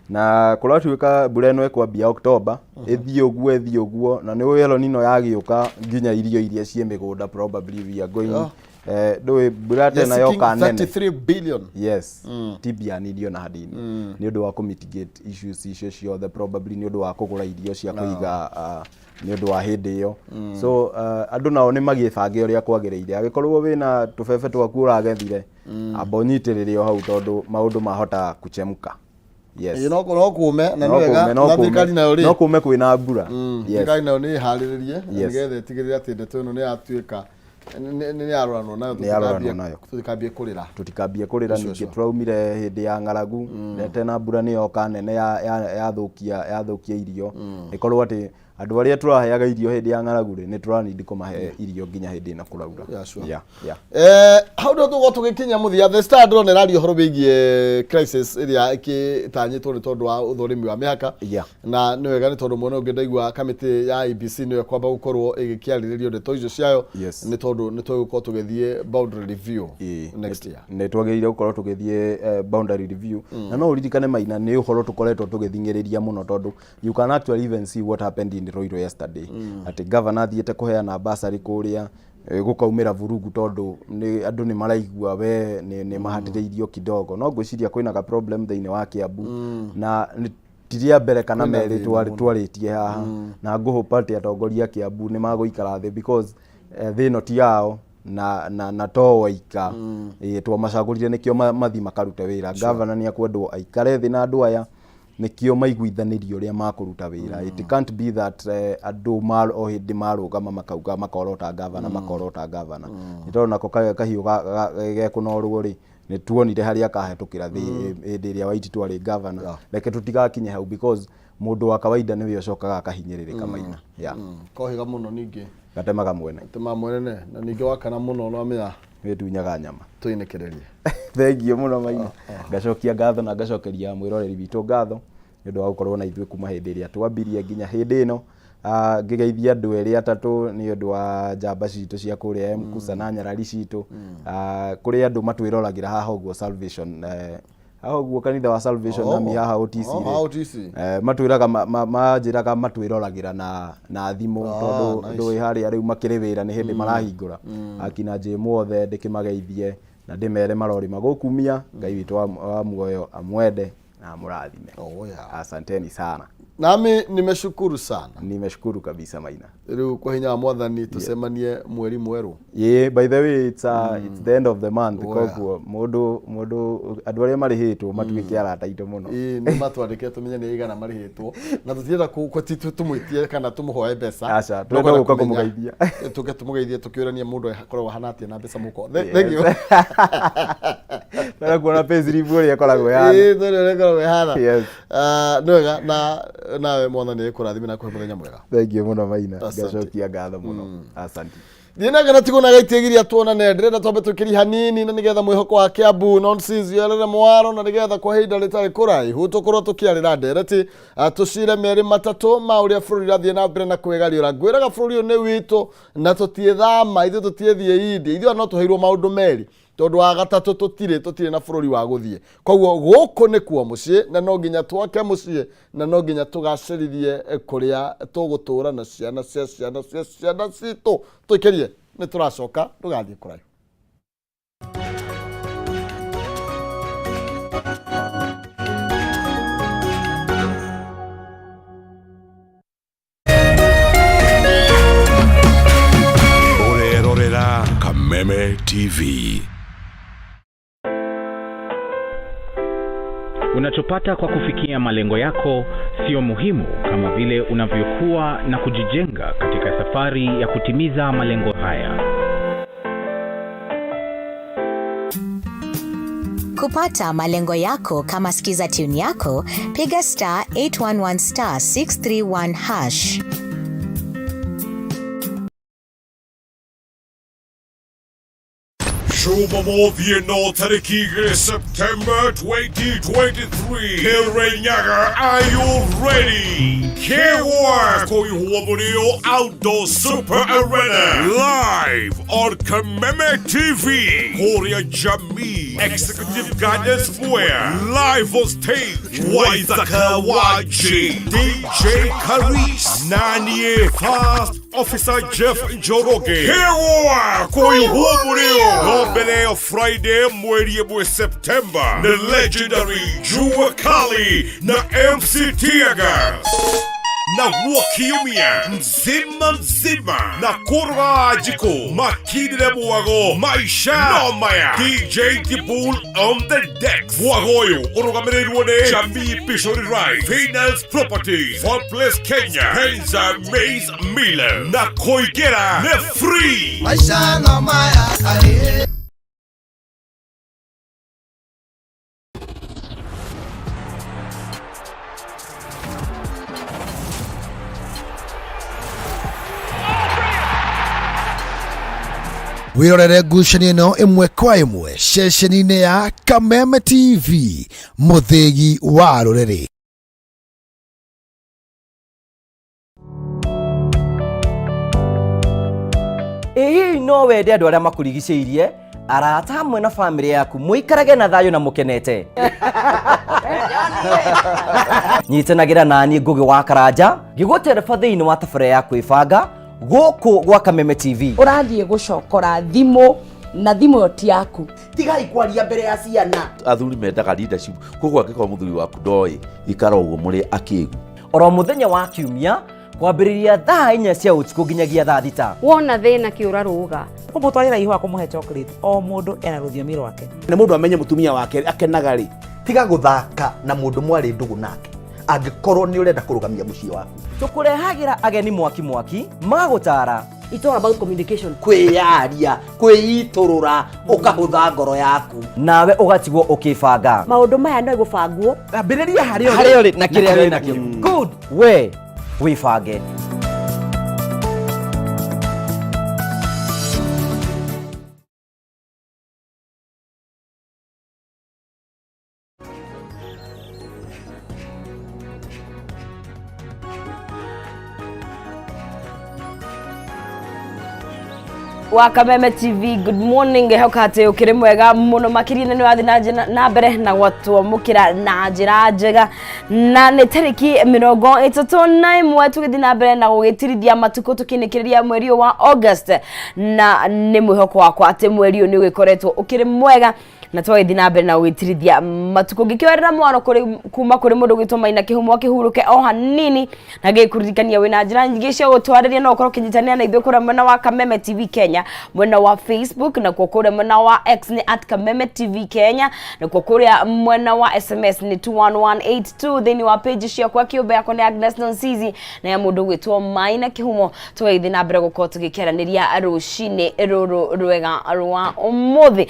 [SPEAKER 2] Na kũratuĩka mbura ĩno ĩkwambia October, ĩthiĩ ũguo, ĩthiĩ ũguo, na nĩ ũĩ El Nino yagĩũka nginya irio iria ciĩ mĩgũnda, probably we are going, ndũĩ mbura tena
[SPEAKER 1] They're seeking
[SPEAKER 2] yoka nene.
[SPEAKER 1] 33 billion.
[SPEAKER 2] Yes, ti mbia nini ona hanini, nĩ ũndũ wa kũmitigate issues icio ciothe, probably nĩ ũndũ wa kũgũra irio cia kũiga, nĩ ũndũ wa hĩndĩ ĩyo. So andũ nao nĩ magĩbange ũrĩa kwagĩrĩire. Angĩkorwo wĩna tũbebe twaku ũragethire, amba ũnyitĩrĩre o hau, tondũ maũndũ mahota kuchemka. Yes.
[SPEAKER 1] Ĩĩ, no kũme na nĩ
[SPEAKER 2] No
[SPEAKER 1] wega
[SPEAKER 2] kũme, no
[SPEAKER 1] na
[SPEAKER 2] kũme.
[SPEAKER 1] Thirikari nayo rĩ,
[SPEAKER 2] No kũme kwĩna mbura. Yes.
[SPEAKER 1] Thirikari nayo nĩ ĩharĩrĩrie na nĩgetha ĩtigĩrĩre atĩ ndeto ĩno nĩ yatuĩka nĩ yaroranwo nayo.
[SPEAKER 2] Nĩ yaroranwo nayo.
[SPEAKER 1] Tũtikambie kũrĩra.
[SPEAKER 2] Tũtikambie kũrĩra. Ningĩ tũraumire hĩndĩ ya ng'aragu, tena mbura nĩ yoka nene yathũkia irio, ĩkorwo atĩ Andũ arĩa tũraheaga irio hĩndĩ ya ng'aragu rĩ, nĩ tũranindi kũmahe irio nginya hĩndĩ ĩno kũraura.
[SPEAKER 1] Yeah, sure.
[SPEAKER 2] Yeah.
[SPEAKER 1] Hau ndio tũgũkorwo tũgĩkinya mũthia. The Star ndĩrona ĩraria ũhoro wĩgiĩ crisis ĩrĩa ĩkĩtanyĩtwo nĩ tondũ wa ũthũrimi wa mĩhaka. Na nĩ wega nĩ tondũ mwena ũngĩ ndaigua kamĩtĩ ya IEBC nĩyo ĩkwamba gũkorwo ĩgĩkĩarĩrĩrio ndeto icio ciayo. Nĩ tondũ nĩ tũgũkorwo tũgĩthiĩ boundary review next year.
[SPEAKER 2] Nĩ twagĩrĩire gũkorwo tũgĩthiĩ boundary review. Na no ũririkane Maina, nĩ ũhoro tũkoretwo tũgĩthing'ĩrĩria mũno, tondũ you can actually even see what happened in Ruiru yesterday. Atĩ governor athiĩte kũheana bursary kũrĩa, gũkaumĩra vurugu tondũ nĩ andũ nĩ maraigua we nĩ mahatĩrĩirio kidogo. No ngwĩciria kwĩna ga problem thĩinĩ wa Kiambu, na nĩ ti rĩa mbere kana
[SPEAKER 1] Kwĩna
[SPEAKER 2] merĩ
[SPEAKER 1] thĩna
[SPEAKER 2] twarĩ
[SPEAKER 1] mũno.
[SPEAKER 2] Twarĩtie haha, na ngũhũpa atĩ atongoria a Kiambu nĩ magũikara thĩ, because thĩ ĩno ti yao na to waika. Ĩĩ, twamacagũrire nĩkĩo mathi makarute wĩra. Governor nĩ akwendwo aikare thĩ na andũ aya nĩkĩo maiguithanĩrie ũrĩa makũruta wĩra. It can't be that andũ o hĩndĩ marũgama makauga makorota governor, makorota governor, nĩ tondũ nako kahiũ gekũnorwo rĩ, nĩ tuonire harĩa kahetũkĩra hĩndĩ ĩrĩa Waititu arĩ governor. Reke tũtigakinye hau, because mũndũ wa kawaida nĩwe ũcokaga akahinyĩrĩrĩka, Maina. Yeah.
[SPEAKER 1] Kohiga mũno ningĩ.
[SPEAKER 2] Gatemaga mwene.
[SPEAKER 1] Tema mwenene, na ningĩ wakana mũno no amenya
[SPEAKER 2] wĩtunyaga nyama.
[SPEAKER 1] Tũinĩkĩrĩrie.
[SPEAKER 2] Thengiũ mũno, Maina. Ngacokia ngatho na ngacokeria mwĩroreri witũ ngatho nĩ ũndũ wa gũkorwo na ithuĩ kuma hĩndĩ ĩrĩa twambirie nginya hĩndĩ ĩno. Ngĩgeithia andũ erĩ atatũ nĩ ũndũ wa njamba citũ cia kũrĩa Mkusa na nyarari citũ. Kũrĩ andũ matwĩroragĩra haha ũguo Salvation, haha ũguo kanitha wa Salvation Army haha OTC
[SPEAKER 1] Oh,
[SPEAKER 2] rĩ.
[SPEAKER 1] haha OTC.
[SPEAKER 2] Matwĩraga manjĩraga matwĩroragĩra na thimũ, tondũ
[SPEAKER 1] nice.
[SPEAKER 2] ndũĩ harĩa rĩu makĩrĩ wĩra nĩ hĩndĩ marahingũra. Akina Jim othe ndĩkĩmageithie na ndĩmere marori magũkumia Ngai witũ wa muoyo amwende na amũrathime.
[SPEAKER 1] Oh, yeah.
[SPEAKER 2] Asanteni sana.
[SPEAKER 1] Nami nimeshukuru sana.
[SPEAKER 2] Nimeshukuru kabisa, Maina.
[SPEAKER 1] Rĩu kwa hinya wa Mwathani tũcemanie mweri mwerũ.
[SPEAKER 2] Yeah, by the way, it's the end of the month.
[SPEAKER 1] Oh, yeah.
[SPEAKER 2] Koguo mũndũ andũ arĩa marĩhĩtwo matuĩke arata aitũ mũno.
[SPEAKER 1] Ĩĩ, nĩ matwandĩke tũmenye nĩ aigana marĩhĩtwo, na tũtirenda tũmwĩtie kana tũmũhoe mbeca.
[SPEAKER 2] Aca,
[SPEAKER 1] No
[SPEAKER 2] tũrenda
[SPEAKER 1] kwenda
[SPEAKER 2] gũka
[SPEAKER 1] kũmenya-
[SPEAKER 2] kũmũgeithia.
[SPEAKER 1] Tũke tũmũgeithie tũkĩũranie mũndũ akoragwo ahana atĩa na mbeca mũko.
[SPEAKER 2] Yes.
[SPEAKER 1] Thank you.
[SPEAKER 2] Tũrenda kuona payslip ũrĩa ĩkoragwo ĩhana.
[SPEAKER 1] Ĩĩ, tũrĩ ũrĩa ĩkoragwo ĩhana.
[SPEAKER 2] Yes.
[SPEAKER 1] Ah, nĩ wega, na nawe Mwathani ekũrathime na kũhe mũthenya mwega.
[SPEAKER 2] Thank you mũno, Maina.
[SPEAKER 1] Asante.
[SPEAKER 2] Ngacokia ngatho mũno, asante.
[SPEAKER 1] Thiĩ na ngana tigwo na gaitigiria tuonane. Ndĩrenda twambe twĩkĩrie hanini na nĩgetha mwĩhoko wa Kiambu nonsense yerere mwaro, na nĩgetha kwa ihinda rĩtarĩ kũraihu tũkorwo tũkĩarĩra ndereti, tũcire merĩ matatũ ma ũrĩa bũrũri ũrathiĩ na mbere na kwĩgariũra. Ngwĩraga bũrũri ũyũ nĩ witũ na tũtiĩthama ithuĩ, tũtiĩthiĩ India ithuĩ, no tũheirwo maũndũ merĩ tondũ wa gatatũ tũtirĩ na bũrũri wa gũthiĩ. Koguo gũkũ nĩkuo mũciĩ, na no nginya twake mũciĩ, na no nginya tũgacĩrithie kũrĩa tũgũtũra na ciana cia ciana cia ciana citũ. Tũikĩrie, nĩ tũracoka, ndũgathiĩ kũraihu.
[SPEAKER 3] Ũrerorera Kameme TV.
[SPEAKER 4] Unachopata kwa kufikia malengo yako sio muhimu kama vile unavyokuwa na kujijenga katika safari ya kutimiza malengo haya.
[SPEAKER 5] Kupata malengo yako kama skiza tune yako, piga *811*631#.
[SPEAKER 3] Jumamothi ĩno tarĩki 2 September 2023. Kirinyaga, are you ready? Kĩgwa kũihwo mũrĩo Outdoor Super Arena, live on Kameme TV. Kũrĩa Jamii Executive Gardens, Mwea, live on stage Waithaka wa J, DJ Karis, Nanie Fast Officer Jeff Njoroge. Kĩgwa kũihwo mũrĩo. No mbere ĩyo, Friday mweri 1 September, the legendary Jua Kali na MC Teargas, naguo kiumia mzima mzima na kũrũga njikũ makindire mwago maisha no maya, DJ Dibul on the decks. Mwago ũyũ ũrũgamĩrĩirwo nĩ Jamii Pishori Rice, Finance Properties, Fort Place Kenya, Penza Maize Miller, na kũingĩra nĩ free.
[SPEAKER 6] Maisha no maya aye. Wĩrorere ngucanio ĩno ĩmwe kwa ĩmwe ceceni-inĩ ya Kameme TV, mũthĩgi wa rũrĩrĩ.
[SPEAKER 7] Ĩ hihi no wende andũ arĩa makũrigicĩirie, arata hamwe na bamĩrĩ yaku mũikarage na thayũ na mũkenete? Nyitanagĩra naniĩ Ngũgĩ wa Karanja ngĩgũtereba thĩinĩ wa tabarĩra ya kwĩbanga gũkũ gwa Kameme TV.
[SPEAKER 8] Ũrathiĩ gũcokora thimũ na thimũ ĩyo ti yaku.
[SPEAKER 9] Tigai kwaria mbere ya ciana.
[SPEAKER 10] Athuri mendaga leadership, koguo angĩkorwo mũthuri waku ndoĩ, ikara ũguo mũrĩ akĩgu.
[SPEAKER 7] Oro mũthenya wa kiumia kwambĩrĩria thaa 4 cia ũtukũ nginyagia thaa 6.
[SPEAKER 11] Wona thĩna kĩũra rũga.
[SPEAKER 12] Kũmũtwarĩra ihũa, kũmũhe chocolate, o mũndũ ena rũthiomi rwake.
[SPEAKER 9] Na mũndũ amenye mũtumia wake akenaga rĩ. Tiga gũthaka na mũndũ mwarĩ ndũgũ nake angĩkorwo nĩ ũrenda kũrũgamia mũciĩ waku.
[SPEAKER 7] Tũkũrehagĩra ageni mwaki mwaki magũtara.
[SPEAKER 11] It's all about communication.
[SPEAKER 9] Kwĩyaria, kwĩitũrũra, ũkahũtha ngoro yaku.
[SPEAKER 7] Nawe ũgatigwo ũkĩbanga.
[SPEAKER 11] Maũndũ maya no gũbangwo.
[SPEAKER 9] Ambĩrĩria harĩa
[SPEAKER 7] harĩa ũrĩ na kĩrĩa wĩ nakĩo. Good. We wĩbange.
[SPEAKER 11] Wa Kameme TV, good morning. Ngehoka atä å kä rä mwega må no makä ria, nä wathiä na mbere na gwatwamå na njä njega, na nä tarĩki 31 tũgĩthiĩ na mbere na gũgĩtirithia matukũ tũkĩnĩkĩrĩria mweri ũyũ wa August, na nĩ mwĩhoko wakwa atĩ mweri ũyũ nĩ ũgĩkoretwo ũkĩrĩ mwega na twagĩthiĩ na mbere na gũgĩtirithia matukũ. Ngĩkĩoerera mwaro kũrĩ kuma kũrĩ mũndũ gwĩtwo Maina Kĩhumo akĩhurũke o hanini, na ngĩkũririkania wĩna njĩra nyingĩ cia gũtwarĩria. No ũkorwo ũkĩnyitanĩra na ithuĩ kũrĩa mwena wa Kameme TV Kenya, mwena wa Facebook, na kuo kũrĩa mwena wa X nĩ at Kameme TV Kenya, na kuo kũrĩa mwena wa SMS nĩ 21182. Thĩinĩ wa page ciakwa kĩũmbe, yakwa nĩ Agnes Nonsizi na ya mũndũ gwĩtwo Maina Kĩhumo. Tũgagĩthiĩ na mbere gũkorwo tũgĩkĩaranĩria rũcinĩ rũrũ rwega rwa ũmũthĩ.